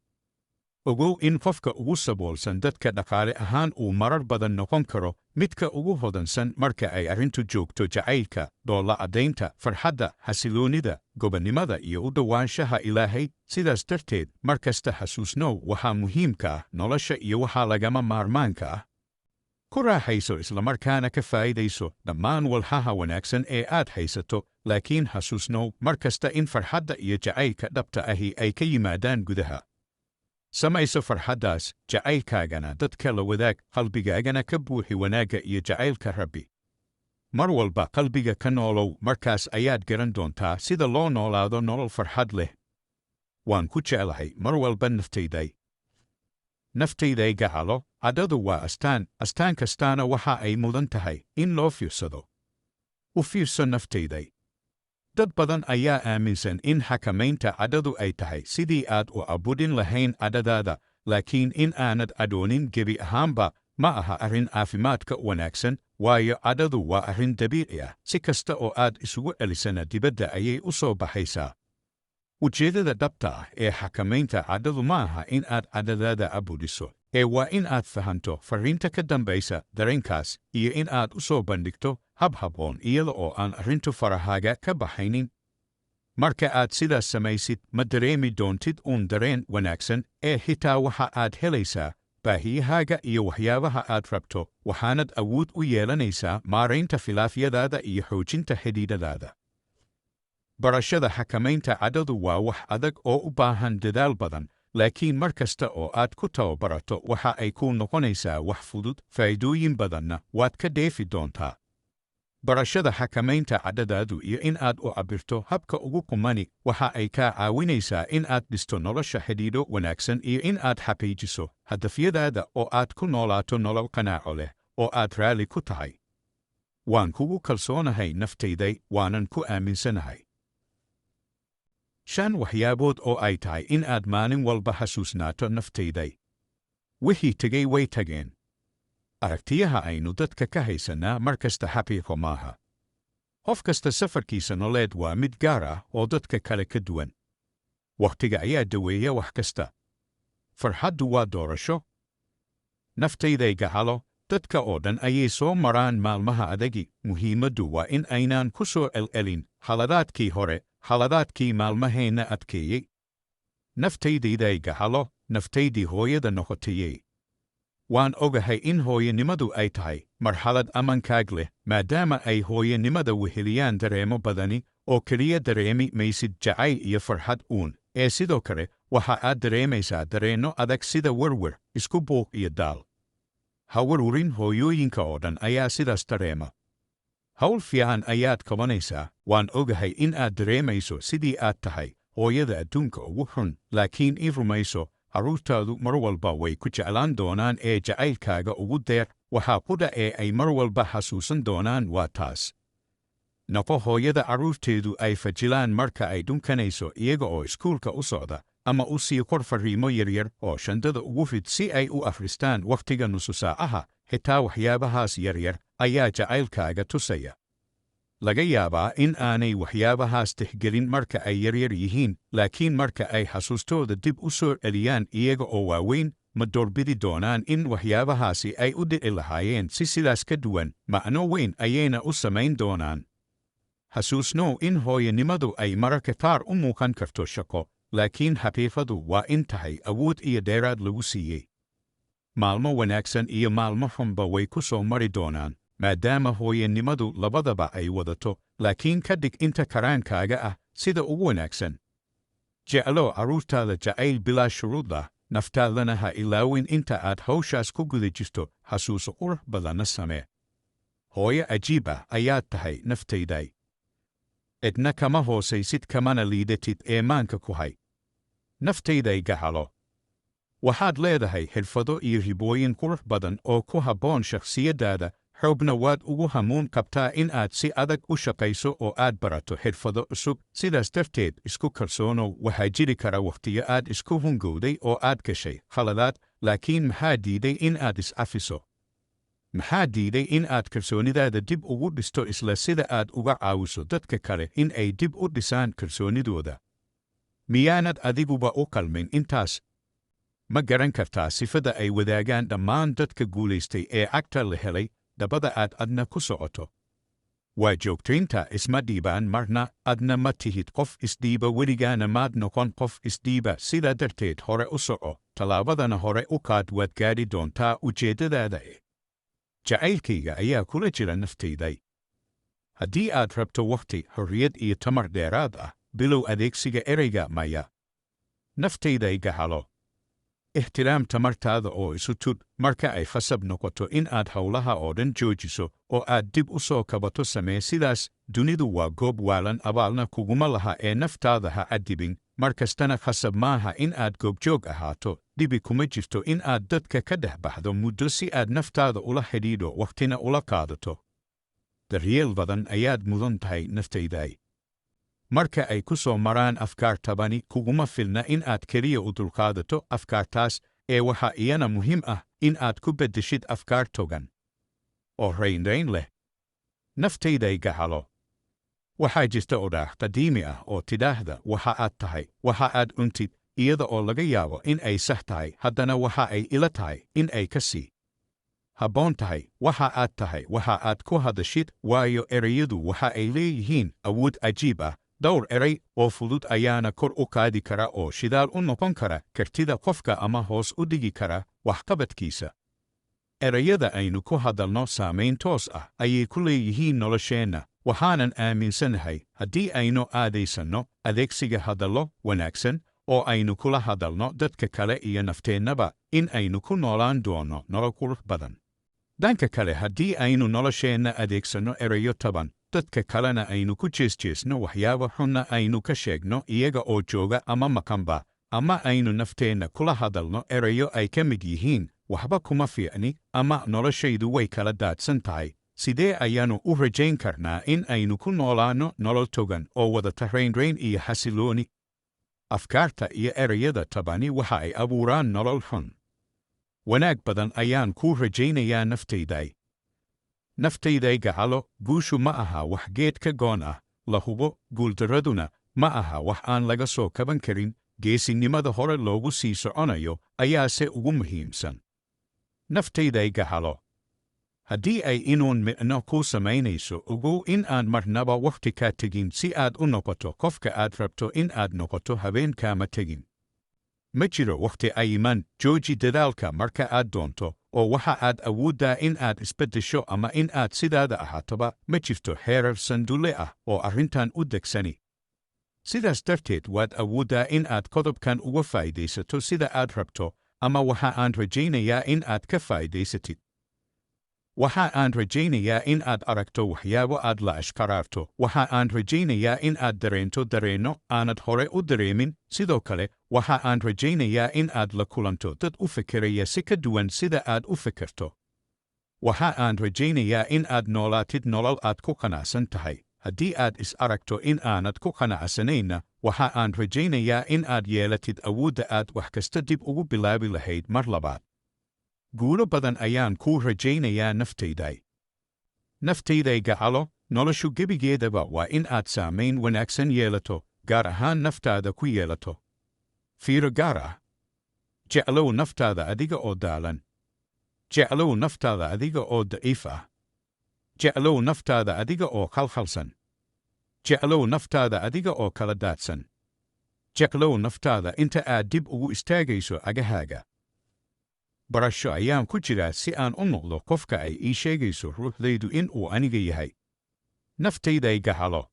ogow in qofka ugu saboolsan dadka dhaqaale ahaan uu marar badan noqon karo midka ugu hodansan marka ay arrintu joogto jacaylka, dhoolla caddaynta, farxadda, xasiloonnida, gobonnimada iyo u dhowaanshaha Ilaahay. Sidaas darteed, mar kasta xasuusnow waxaa muhiimka ah nolosha iyo waxaa lagama maarmaanka ah. Ku raaxayso islamarkaana ka faa'iidayso dhammaan walxaha wanaagsan ee aad haysato, laakiin xasuusnow mar kasta in farxadda iyo jacaylka dhabta ahi ay ka yimaadaan gudaha. Samayso farxaddaas, jacaylkaagana dadka la wadaag, qalbigaagana ka buuxi wanaagga iyo jacaylka Rabbi. Mar walba qalbiga ka noolow, markaas ayaad garan doontaa sida loo noolaado nolol farxad leh. Waan ku jeclahay mar walba, naftayday. Naftayday gacalo, cadhadu waa astaan, astaan kastaana waxa ay mudan tahay in loo fiirsado. U fiirso, naftayday. Dad badan ayaa aaminsan in xakamaynta cadhadu ay tahay sidii aad u cabudhin lahayn cadhadaada, laakiin in aanad cadhoonin gebi ahaanba ma aha arrin caafimaadka wanaagsan, waayo cadhadu waa arrin dabiici ah, si kasta oo aad isugu celisana dibadda ayay u soo baxaysaa. Ujeeddada dhabta ah ee xakamaynta cadhadu ma aha in aad cadhadaada cabudhiso, ee waa in aad fahanto farriinta ka dambaysa dareenkaas iyo in aad u soo bandhigto hab habboon iyada oo aan arrintu farahaaga ka baxaynin. Marka aad sidaas samaysid, ma dareemi doontid uun dareen wanaagsan, ee xitaa waxa aad helaysaa baahiyahaaga iyo waxyaabaha aad rabto, waxaanad awood u yeelanaysaa maaraynta khilaafyadaada iyo xoojinta xidhiidhadaada. Barashada xakamaynta cadhadu waa wax adag oo u baahan dadaal badan, laakiin mar kasta oo aad ku tababarato waxa ay kuu noqonaysaa wax fudud, faa'iidooyin badanna waad ka dheefi doontaa. Barashada xakamaynta cadhadaadu iyo in aad u cabbirto habka ugu qumani waxa ay kaa caawinaysaa in aad dhisto nolosha xidhiidho wanaagsan iyo in aad xaqiijiso hadafyadaada oo aad ku noolaato nolol qanaaco leh oo aad raalli ku tahay. Waan kugu kalsoonahay, naftayday, waanan ku aaminsanahay. Shan waxyaabood oo ay tahay in aad maalin walba xasuusnaato, naftayday. Wixii tegey way tageen. Aragtiyaha aynu dadka ka haysannaa mar kasta xaqiiqo maaha. Qof kasta safarkiisa nololeed waa mid gaar ah oo dadka kale ka duwan. Wakhtiga ayaa daweeya wax kasta. Farxaddu waa doorasho. Naftayday gacalo, dadka oo dhan ayay soo maraan maalmaha adagi. Muhiimaddu waa in aynaan ku soo celcelin khaladaadkii hore, khaladaadkii maalmaheenna adkeeyey. Naftaydiiday gacalo, naftaydii hooyada noqotayey, waan ogahay in hooyanimadu ay tahay marxalad amankaag leh, maadaama ay hooyanimada weheliyaan dareemo badani oo keliya dareemi maysid jacayl iyo farxad uun, ee sidoo kale waxa aad dareemaysaa dareenno adag sida werwer, isku buuq iyo daal. Ha werwerin, hooyooyinka oo dhan ayaa sidaas dareema. Hawl fiican ayaad qabanaysaa. Waan ogahay in aad dareemayso sidii aad tahay hooyada adduunka ugu xun, laakiin i rumayso, carruurtaadu mar walba way ku jeclaan doonaan ee jacaylkaaga ugu deeq. Waxaa qudha ee ay mar walba xasuusan doonaan waa taas. Noqo hooyada carruurteedu ay fajilaan marka ay dhunkanayso iyaga oo iskuulka u socda, ama u sii qor farriimo yaryar oo shandada ugu rid si ay u akhristaan wakhtiga nusu saacaha. Xitaa waxyaabahaas yaryar ayaa jacaylkaaga tusaya. Laga yaabaa in aanay waxyaabahaas tixgelin marka ay yaryar yihiin, laakiin marka ay xasuustooda dib u soo celiyaan iyaga oo waaweyn, ma doorbidi doonaan in waxyaabahaasi ay u dhici lahaayeen si sidaas ka duwan, macno weyn ayayna u samayn doonaan. Xasuusnow in hooyanimadu ay mararka qaar u muuqan karto shaqo, laakiin xaqiiqadu waa in tahay awood iyo dheeraad lagu siiyey. Maalmo wanaagsan iyo maalmo xunba way ku soo mari doonaan, maadaama hooyanimadu labadaba ay wadato, laakiin ka dhig inta karaankaaga ah sida ugu wanaagsan. Jeclow carruurtaada jacayl bilaa shuruud ah, naftaadana ha ilaawin inta aad hawshaas ku guda jirto. Xasuuso qurux badanna samee. Hooyo cajiib ah ayaad tahay, naftayday. Cidna kama hoosaysid kamana liidatid ee maanka ku hay. Naftayday gacalo. Waxaad leedahay xirfado iyo hibooyin qurux badan oo ku habboon shakhsiyaddaada, xoogna waad ugu hamuun qabtaa in aad si adag u shaqayso oo aad barato xirfado cusub. Sidaas darteed isku kalsoonow. Waxaa jiri kara wakhtiyo aad isku hungowday oo aad gashay khaladaad, laakiin maxaa diiday in aad is-cafiso? Maxaa diiday in aad kalsoonidaada dib ugu dhisto isla sida aad uga caawiso dadka kale in ay dib u dhisaan kalsoonidooda? Miyaanad adiguba u qalmin intaas? Ma garan kartaa sifada ay wadaagaan dhammaan dadka guulaystay ee cagta la helay dabada aad adna ku socoto? Waa joogtaynta. Isma dhiibaan marna, adna ma tihid qof isdhiiba, weligaana maad noqon qof isdhiiba. Sidaa darteed hore u soco, tallaabadana hore u qaad, waad gaadhi doontaa ujeeddadaada. Jacaylkayga ayaa kula jira, naftayday. Haddii aad rabto wakhti, xorriyad iyo tamar dheeraad ah, bilow adeegsiga ereyga "maya". Naftayday gacalo. Ixtiraam tamartaada oo isu tudh. Marka ay khasab noqoto in aad howlaha oo dhan joojiso oo aad dib u soo kabato, samee sidaas. Dunidu waa goob waalan, abaalna kuguma laha ee naftaada ha cadibin. Mar kastana khasab maaha in aad goobjoog ahaato. Dhibi kuma jirto in aad dadka ka dhex baxdo muddo si aad naftaada ula xidhiidho, wakhtina ula qaadato. Daryeel badan ayaad mudan tahay, naftayday. Marka ay ku soo maraan afkaar tabani, kuguma filna in aad keliya u dulqaadato afkaartaas ee waxaa iyana muhiim ah in aad ku beddeshid afkaar togan oo raynrayn leh. Naftayday gacalo. Waxaa jirta odhaah qadiimi ah oo tidhaahda "Waxa aad tahay waxa aad cuntid." Iyada oo laga yaabo in ay sax tahay, haddana waxa ay ila tahay in ay ka sii habboon tahay "Waxa aad tahay waxa aad ku hadashid," waayo ereyadu waxa ay leeyihiin awood cajiib ah. Dhowr erey oo fudud ayaana kor u qaadi kara oo shidaal u noqon kara kartida qofka ama hoos u dhigi kara waxqabadkiisa. Ereyada aynu ku hadalno saamayn toos ah ayay ku leeyihiin nolosheenna, waxaanan aaminsanahay haddii aynu aadaysanno adeegsiga hadallo wanaagsan oo aynu kula hadalno dadka kale iyo nafteennaba in aynu ku noolaan doono nolol qurux badan. Dhanka kale, haddii aynu nolosheenna adeegsanno erayo taban, dadka kalena aynu ku jeesjeesno, waxyaabo xunna aynu ka sheegno iyaga oo jooga ama maqanba, ama aynu nafteenna kula hadalno erayo ay ka mid yihiin "Waxba kuma fiicni" ama "Noloshaydu way kala daadsan tahay," sidee ayaannu u rajayn karnaa in aynu ku noolaanno nolol togan oo wadata raynrayn iyo xasilooni? Afkaarta iyo ereyada tabani waxa ay abuuraan nolol xun. Wanaag badan ayaan kuu rajaynayaa, naftayday. Naftayday gacalo. Guushu ma aha wax geed ka goon ah la hubo, guuldarraduna ma aha wax aan laga soo kaban karin. Geesinimada hore loogu sii soconayo ayaase ugu muhiimsan. Naftayday gacalo. Haddii ay inuun micno kuu samaynayso, ogow in aan marnaba wakhti kaa tegin si aad u noqoto qofka aad rabto in aad noqoto. Habeenkaama tegin. Ma jiro wakhti cayiman. Jooji dadaalka marka aad doonto oo waxa aad awooddaa in aad isbeddesho ama in aad sidaada ahaatoba. Ma jirto xeerar sandulle ah oo arrintan u degsani. Sidaas darteed waad awooddaa in aad qodobkan uga faa'iidaysato sida aad rabto, ama waxa aan rajaynayaa in aad ka faa'iidaysatid. Waxa aan rajaynayaa in aad aragto waxyaabo aad la ashqaraarto. Waxa aan rajaynayaa in aad dareento dareenno aanad hore u dareemin. Sidoo kale waxa aan rajaynayaa in aad la kulanto dad u fekeraya si ka duwan sida aad u fekerto. Waxa aan rajaynayaa in aad noolaatid nolol aad ku qanacsan tahay. Haddii aad is aragto in aanad ku qanacsanayna, waxa aan rajaynayaa in aad yeelatid awoodda aad wax kasta dib ugu bilaabi lahayd mar labaad. Guulo badan ayaan kuu rajaynayaa, naftayday. Naftayday gacalo, noloshu gebigeedaba waa in aad saamayn wanaagsan yeelato, gaar ahaan naftaada ku yeelato. Fiiro gaar ah. Jeclow naftaada adiga oo daalan. Jeclow naftaada adiga oo daciif ah. Jeclow naftaada adiga oo khalkhalsan. Jeclow naftaada adiga oo kala daadsan. Jeclow naftaada inta aad dib ugu istaagayso cagahaaga. Barasho ayaan ku jiraa si aan u noqdo qofka ay ii sheegayso ruuxdaydu in uu aniga yahay. Naftayday gacalo.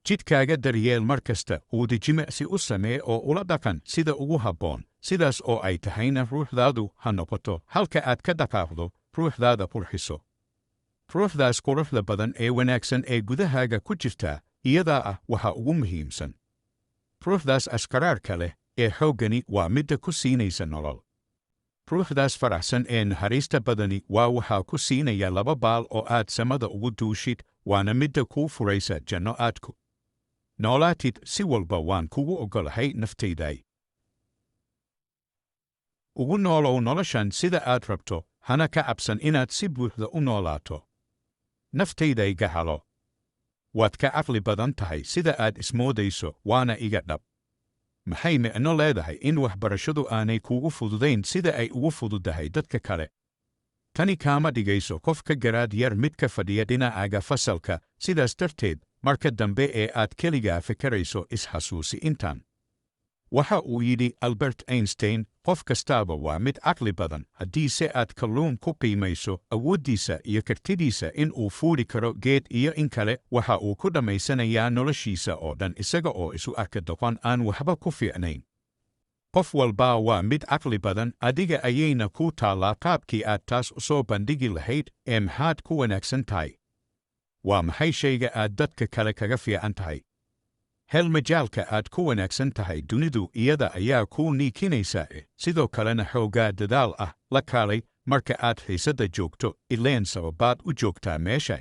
Jidhkaaga daryeel mar kasta, uudi jimicsi u samee oo ula dhaqan sida ugu habboon, sidaas oo ay tahayna ruuxdaadu ha noqoto halka aad ka dhaqaaqdo, ruuxdaada qurxiso. Ruuxdaas quruxda badan ee wanaagsan ee gudahaaga ku jirtaa iyadaa ah waxa ugu muhiimsan. Ruuxdaas askaraarka leh ee xooggani waa midda ku siinaysa nolol. Ruuxdaas faraxsan ee naxariista badani waa waxaa ku siinaya laba baal oo aad samada ugu duushid, waana midda kuu furaysa janno aad ku noolaatid. Si walba waan kugu oggolahay, naftayday. Ugu noolow noloshan sida aad rabto, hana ka cabsan inaad si buuxda u noolaato. Naftayday gacalo. Waad ka caqli badan tahay sida aad ismoodayso, waana iga dhab. Maxay micno leedahay in waxbarashadu aanay kuugu fududayn sida ay ugu fududahay dadka kale? Tani kaama dhigayso qof ka garaad yar mid ka fadhiya dhinacaaga fasalka. Sidaas darteed, marka dambe ee aad keligaa fikirayso, is-xasuusi intan. Waxa uu yidhi Albert Einstein: "Qof kastaaba waa mid caqli badan, haddiise aad kalluun ku qiimayso awooddiisa iyo kartidiisa in uu fuuli karo geed iyo in kale, waxa uu ku dhammaysanayaa noloshiisa oo dhan isaga oo isu arka doqon aan waxba ku fiicnayn." Qof walbaa waa mid caqli badan, adiga ayayna kuu taallaa qaabkii aad taas u soo bandhigi lahayd. Ee maxaad ku wanaagsan tahay? Waa maxay shayga aad dadka kale kaga fiican tahay? Hel majaalka aad ku wanaagsan tahay, dunidu iyada ayaa kuu niikinaysa. Sidoo kalena xoogaa dadaal ah la kaalay marka aad xiisadda joogto, ileen sababaad u joogtaa meesha.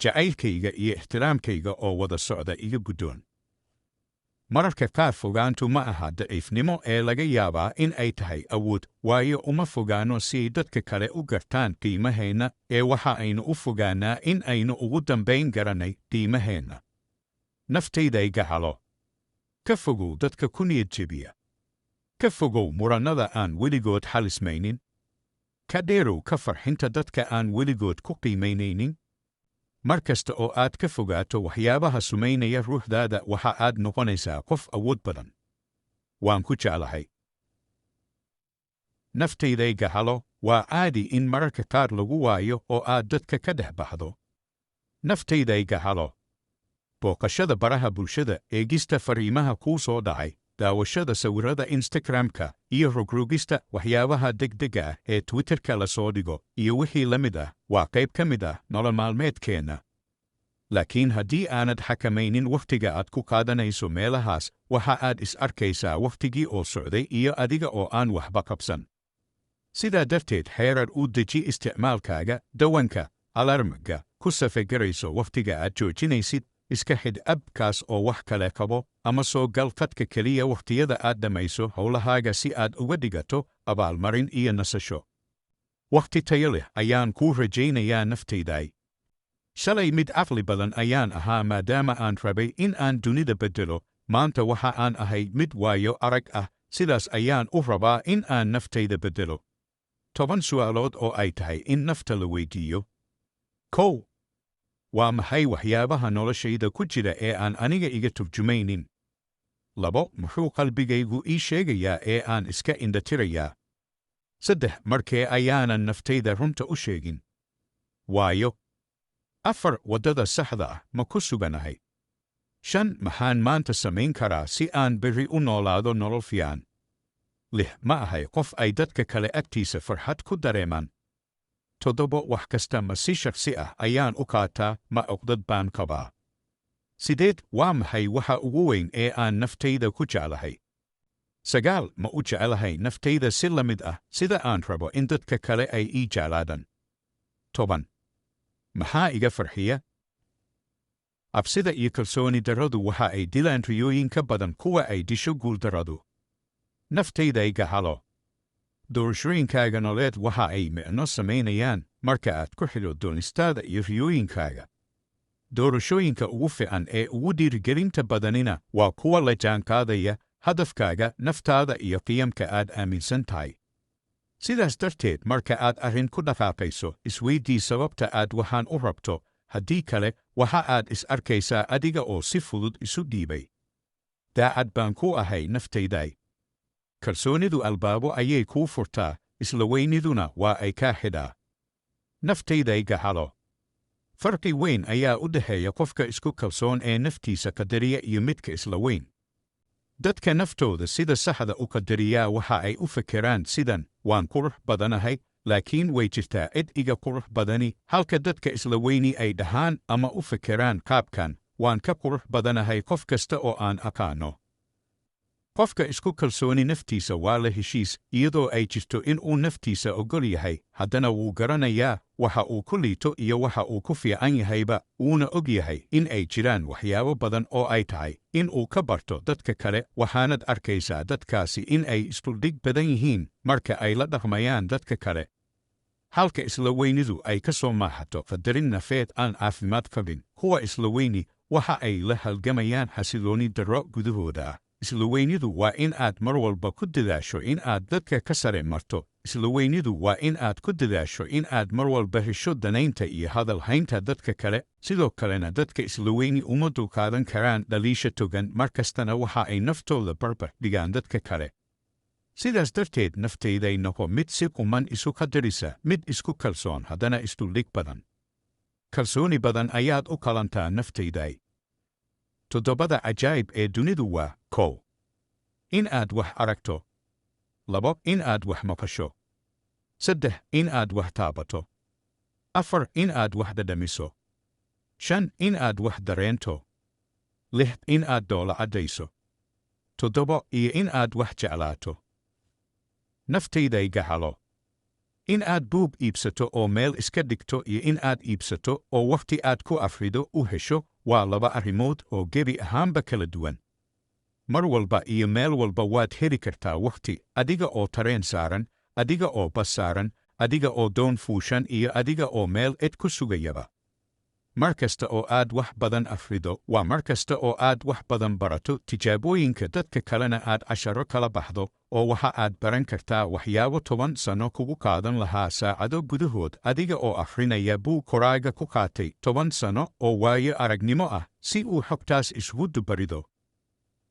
Jacaylkayga iyo ixtiraamkayga oo wada socda iga guddoon. Mararka qaar fogaantu ma aha daciifnimo ee laga yaabaa in ay tahay awood, waayo uma fogaano si ay dadka kale u gartaan qiimaheenna, ee waxa aynu u fogaanaa in aynu ugu dambayn garanay qiimaheenna. Naftayday gacalo. Ka fogow dadka ku niyad jebiya. Ka fogow murannada aan weligood xalismaynin. Ka dheerow ka farxinta dadka aan weligood ku qiimaynaynin. Mar kasta oo aad ka fogaato waxyaabaha sumaynaya ruuxdaada, waxa aad noqonaysaa qof awood badan. Waan ku jeclahay. Naftayday gacalo, waa caadi in mararka qaar lagu waayo oo aad dadka ka dhex baxdo. Naftayday gacalo. Booqashada baraha bulshada, eegista fariimaha kuu soo dhacay, daawashada sawirada Instagram-ka iyo rogrogista waxyaabaha degdega ah ee Twitterka la soo dhigo iyo wixii la mid ah waa qayb ka mid ah nolol maalmeedkeenna. Laakiin haddii aanad xakamaynin wakhtiga aad ku qaadanayso meelahaas, waxa aad is arkaysaa wakhtigii oo socday iyo adiga oo aan waxba qabsan. Sidaa darteed, xeerar u deji isticmaalkaaga dawanka, alarmga ku safegarayso wakhtiga aad joojinaysid, iska xidh app-kaas oo wax kale qabo, ama soo gal khadka keliya wakhtiyada aad dhammayso howlahaaga si aad uga dhigato abaalmarin iyo nasasho. Wakhti tayo leh ayaan kuu rajaynayaa, naftayday. Shalay mid caqli badan ayaan ahaa maadaama aan rabay in aan dunida beddelo. Maanta waxa aan ahay mid waayo arag ah, sidaas ayaan u rabaa in aan naftayda beddelo. 10 su'aalood oo ay tahay in nafta la weydiiyo. 1. Waa maxay waxyaabaha noloshayda ku jira ee aan aniga iga turjumaynin? 2. Muxuu qalbigaygu ii sheegayaa ee aan iska indhatirayaa? 3. Markee ayaanan naftayda runta u sheegin? Waayo? 4. Waddada saxda ah ma ku suganahay? 5. Maxaan maanta samayn karaa si aan berri u noolaado nolol fiican? 6. Ma ahay qof ay dadka kale agtiisa farxad ku dareemaan? 7. Wax kasta ma si shakhsi ah ayaan u qaataa, ma cuqdad baan qabaa? 8. Waa maxay waxa ugu weyn ee aan naftayda ku jeclahay? 9. Ma u jecelahay naftayda si la mid ah sida aan rabo in dadka kale ay ii jeclaadaan? 10. Maxaa iga farxiya? Cabsida iyo kalsooni darradu waxa ay dilaan riyooyin ka badan kuwa ay disho guuldarradu. Naftayday gacalo. Doorashooyinkaaga nololeed waxa ay micno samaynayaan marka aad ku xidho doonistaada iyo riyooyinkaaga. Doorashooyinka ugu fiican ee ugu dhiirigelinta badanina waa kuwa la jaanqaadaya hadafkaaga, naftaada iyo qiyamka aad aaminsan tahay. Sidaas darteed, marka aad arrin ku dhaqaaqayso, isweydii sababta aad waxaan u rabto, haddii kale waxa aad is arkaysaa adiga oo si fudud isu dhiibay. Daacad baan ku ahay, naftayday. Kalsoonidu albaabo ayay kuu furtaa, isla weyniduna waa ay kaa xidhaa. Naftayday gacalo. Farqi weyn ayaa u dhexeeya qofka isku kalsoon ee naftiisa qadariya iyo midka isla weyn. Dadka naftooda sida saxda u qadariyaa waxa ay u fekeraan sidan: "Waan qurux badanahay, laakiin way jirtaa cid iga qurux badani," halka dadka isla weyni ay dhahaan ama u fekeraan qaabkan: "Waan ka qurux badanahay qof kasta oo aan aqaano." Qofka isku kalsooni naftiisa waa la heshiis, iyadoo ay jirto in uu naftiisa ogol yahay, haddana wuu garanayaa waxa uu ku liito iyo waxa uu ku fiican yahayba, wuuna og yahay in ay jiraan waxyaabo badan oo ay tahay in uu ka barto dadka kale. Waxaanad arkaysaa dadkaasi in ay isduldhig badan yihiin marka ay la dhaqmayaan dadka kale, halka isla weynidu ay ka soo maaxato qadarin nafeed aan caafimaad qabin. Kuwa isla weyni waxa ay la halgamayaan xasilooni darro gudahooda ah. Isla weynidu waa in aad mar walba ku dadaasho in aad dadka ka sare marto. Isla weynidu waa in aad ku dadaasho in aad mar walba hesho danaynta iyo hadal haynta dadka kale. Sidoo kalena, dadka isla weyni uma dulqaadan karaan dhaliisha togan, mar kastana waxa ay naftooda barbar dhigaan dadka kale. Sidaas darteed, naftayday, noqo mid si quman isu qadarisa, mid isku kalsoon, haddana isduldhig badan. Kalsooni badan ayaad u qalantaa, naftayday. Toddobada cajaa'ib ee dunidu waa: 1, in aad wax aragto; 2, in aad wax maqasho; 3, in aad wax taabato; 4, in aad wax dhadhamiso; 5, in aad wax dareento; 6, in aad dhoola caddayso; 7, iyo in aad wax jeclaato. Naftayday gacalo. In aad buug iibsato oo meel iska dhigto iyo in aad iibsato oo wakhti aad ku afrido u hesho waa laba arrimood oo gebi ahaanba kala duwan. Mar walba iyo meel walba waad heli kartaa wakhti, adiga oo tareen saaran, adiga oo bas saaran, adiga oo doon fuushan iyo adiga oo meel cid ku sugayaba. Mar kasta oo aad wax badan afrido waa mar kasta oo aad wax badan barato, tijaabooyinka dadka kalena aad casharo kala baxdo, oo waxa aad baran kartaa waxyaabo 10 sano kugu qaadan lahaa saacado gudahood, adiga oo akhrinaya buug qoraaga ku qaatay 10 sano oo waayo aragnimo ah si uu xogtaas isugu dubarido.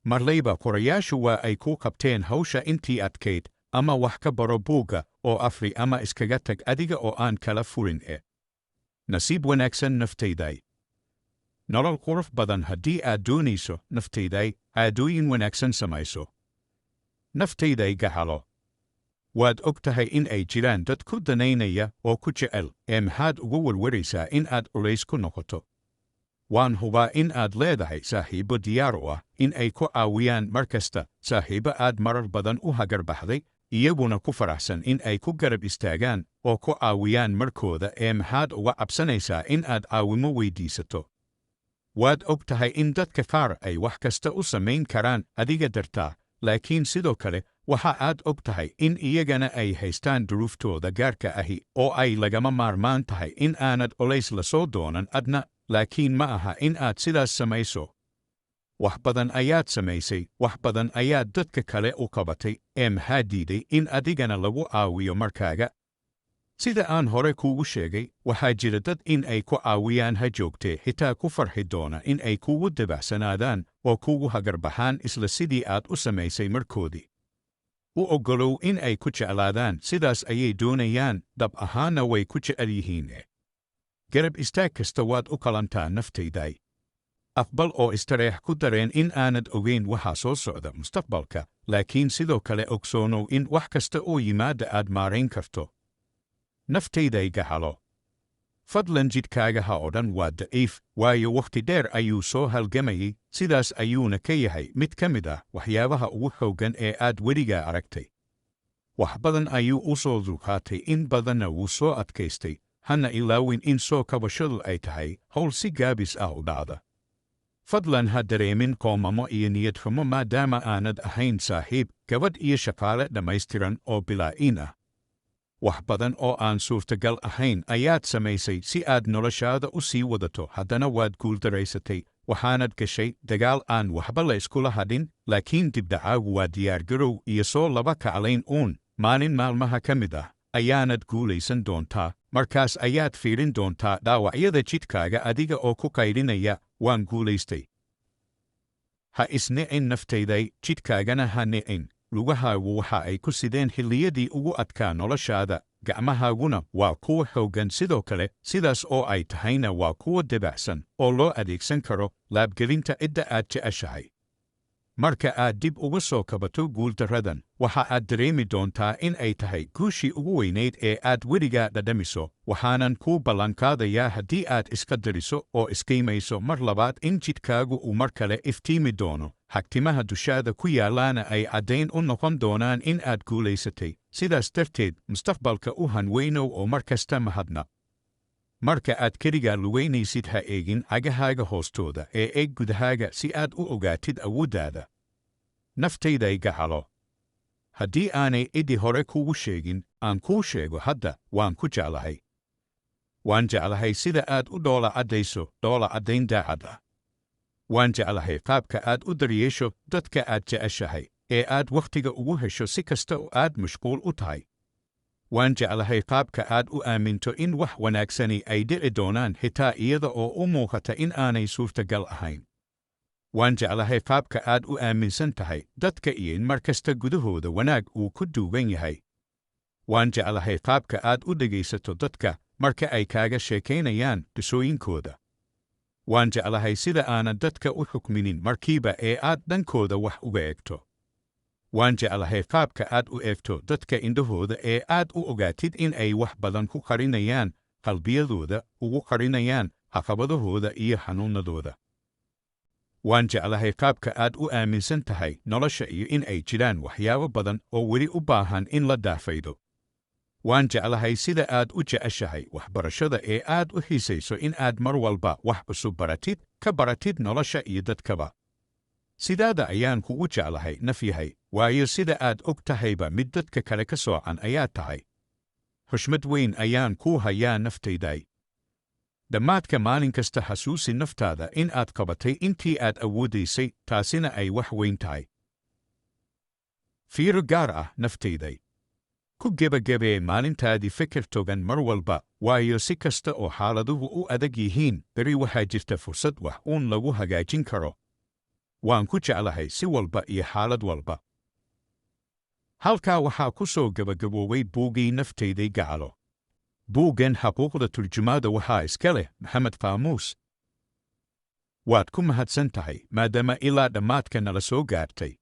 Marlayba qorayaashu waa ay ku qabteen hawsha intii adkayd. Ama wax ka baro buugga oo afri, ama iskaga tag adiga oo aan kala furin e. Nasiib wanaagsan, naftayday. Nolol qurux badan haddii aad doonayso, naftayday, caadooyin wanaagsan samayso. Naftayday gacalo. Waad og tahay in ay jiraan dad ku danaynaya oo ku jecel, ee maxaad ugu warwaraysaa in aad culays ku noqoto? Waan hubaa in aad leedahay saaxiibbo diyaar u ah in ay ku caawiyaan mar kasta, saaxiibbo aad marar badan u hagarbaxday, iyaguna ku faraxsan in ay ku garab istaagaan oo ku caawiyaan markooda, ee maxaad uga cabsanaysaa in aad caawimo weydiisato? Waad og tahay in dadka qaar ay wax kasta u samayn karaan adiga dartaa, laakiin sidoo kale waxa aad og tahay in iyagana ay haystaan duruuftooda gaarka ahi oo ay lagama maarmaan tahay in aanad culays la soo doonan adna, laakiin ma aha in aad sidaas samayso. Wax badan ayaad samaysay, wax badan ayaad dadka kale u qabatay, ee maxaa diiday in adigana lagu caawiyo markaaga? Sida aan hore kuugu sheegay, waxaa jira dad in ay ku caawiyaan ha joogtee xitaa ku farxi doona in ay kugu dabacsanaadaan oo kugu hagarbaxaan isla sidii aad u samaysay markoodii. U oggolow in ay ku jeclaadaan. Sidaas ayay doonayaan, dhab ahaanna way ku jecel yihiin. Garab istaag kasta waad u qalantaa, naftayday. Aqbal oo istareex ku dareen in aanad ogeyn waxaa soo socda mustaqbalka, laakiin sidoo kale ogsoonow in wax kasta oo yimaada aad maarayn karto. Naftayday gacalo. Fadlan jidhkaaga ha odhan waa daciif, waayo wakhti dheer ayuu soo halgamayay, sidaas ayuuna ka yahay mid ka mid ah waxyaabaha ugu xooggan ee aad weligaa aragtay. Wax badan ayuu u soo dulqaatay, in badanna wuu soo adkaystay. Hana ilaawin in soo kabashadu ay tahay howl si gaabis ah u dhacda. Fadlan ha dareemin qoomamo iyo niyad xumo maadaama aanad ahayn saaxiib, gabadh iyo shaqaale dhammaystiran oo bilaa'iin ah. Wax badan oo aan suurtagal ahayn ayaad samaysay si aad noloshaada u sii wadato, haddana waad guuldaraysatay, waxaanad gashay dagaal aan waxba la iskula hadhin, laakiin dibdhacaagu waa diyaargarow iyo soo laba kaclayn uun. Maalin maalmaha ka mid ah ayaanad guulaysan doontaa, markaas ayaad fiirin doontaa dhaawacyada jidhkaaga adiga oo ku qaydhinaya, "Waan guulaystay." Ha isnicin naftayday, jidhkaagana ha nicin. Lugahaagu waxa ay ku sideen xilliyadii ugu adkaa noloshaada, gacmahaaguna waa kuwa xooggan sidoo kale, sidaas oo ay tahayna waa kuwa debacsan oo loo adeegsan karo laabgelinta cidda aad jeceshahay. Marka aad dib uga soo kabato guuldarradan, waxa aad dareemi doontaa in ay tahay guushii ugu weynayd ee aad weligaa dhadhamiso, waxaanan kuu ballanqaadayaa haddii aad iska dariso oo isqiimayso mar labaad in jidhkaagu uu mar kale iftiimi doono, xagtimaha dushaada ku yaallaana ay caddayn u noqon doonaan in aad guulaysatay. Sidaas darteed mustaqbalka u hanweynow oo mar kasta mahadnaq. Marka aad keligaa lugaynaysid, ha eegin cagahaaga hoostooda ee eeg gudahaaga si aad u ogaatid awooddaada. Naftayday gacalo, haddii aanay cidi hore kugu sheegin, aan kuu sheego hadda: waan ku jeclahay. Waan jeclahay sida aad u dhoola caddayso, dhoola caddayn daacad ah. Waan jeclahay qaabka aad u daryeesho dadka aad jeceshahay ee aad wakhtiga ugu hesho si kasta oo aad mashquul u tahay. Waan jeclahay qaabka aad u aaminto in wax wanaagsani ay dhici doonaan, xitaa iyada oo u muuqata in aanay suurtagal ahayn. Waan jeclahay qaabka aad u aaminsan tahay dadka iyo in mar kasta gudahooda wanaag uu ku duugan yahay. Waan jeclahay qaabka aad u dhegaysato dadka marka ay kaaga sheekaynayaan qisooyinkooda. Waan jeclahay sida aanad dadka u xukminin markiiba ee aad dhankooda wax uga eegto. Waan jeclahay qaabka aad u eegto dadka indhahooda ee aad u ogaatid in ay wax badan ku qarinayaan qalbiyadooda, ugu qarinayaan caqabadahooda iyo xanuunadooda. Waan jeclahay qaabka aad u aaminsan tahay nolosha iyo in ay jiraan waxyaabo badan oo weli u baahan in la daafaydo. Waan jeclahay sida aad u jeceshahay waxbarashada ee aad u xiisayso in aad mar walba wax cusub baratid, ka baratid nolosha iyo dadkaba. Sidaada ayaan kugu jeclahay, nafyahay, waayo sida aad og tahayba mid dadka kale ka soocan ayaa tahay. Xushmad weyn ayaan kuu hayaa, naftayday. Dhammaadka maalin kasta xasuusi naftaada in aad qabatay intii aad awoodaysay, taasina ay wax weyn tahay. Fiiro gaar ah, naftayday. Ku gebagabee maalintaadii fikir togan mar walba, waayo si kasta oo xaaladuhu u adag yihiin, beri waxaa jirta fursad wax uun lagu hagaajin karo. Waan ku jeclahay si walba iyo xaalad walba. Halkaa waxaa ku soo gebagaboobay buuggii Naftayday Gacalo. Buuggan xaquuqda turjumaada waxaa iska leh Maxamed Qaamuus. Waad ku mahadsan tahay maadaama ilaa dhammaadka nala soo gaartay.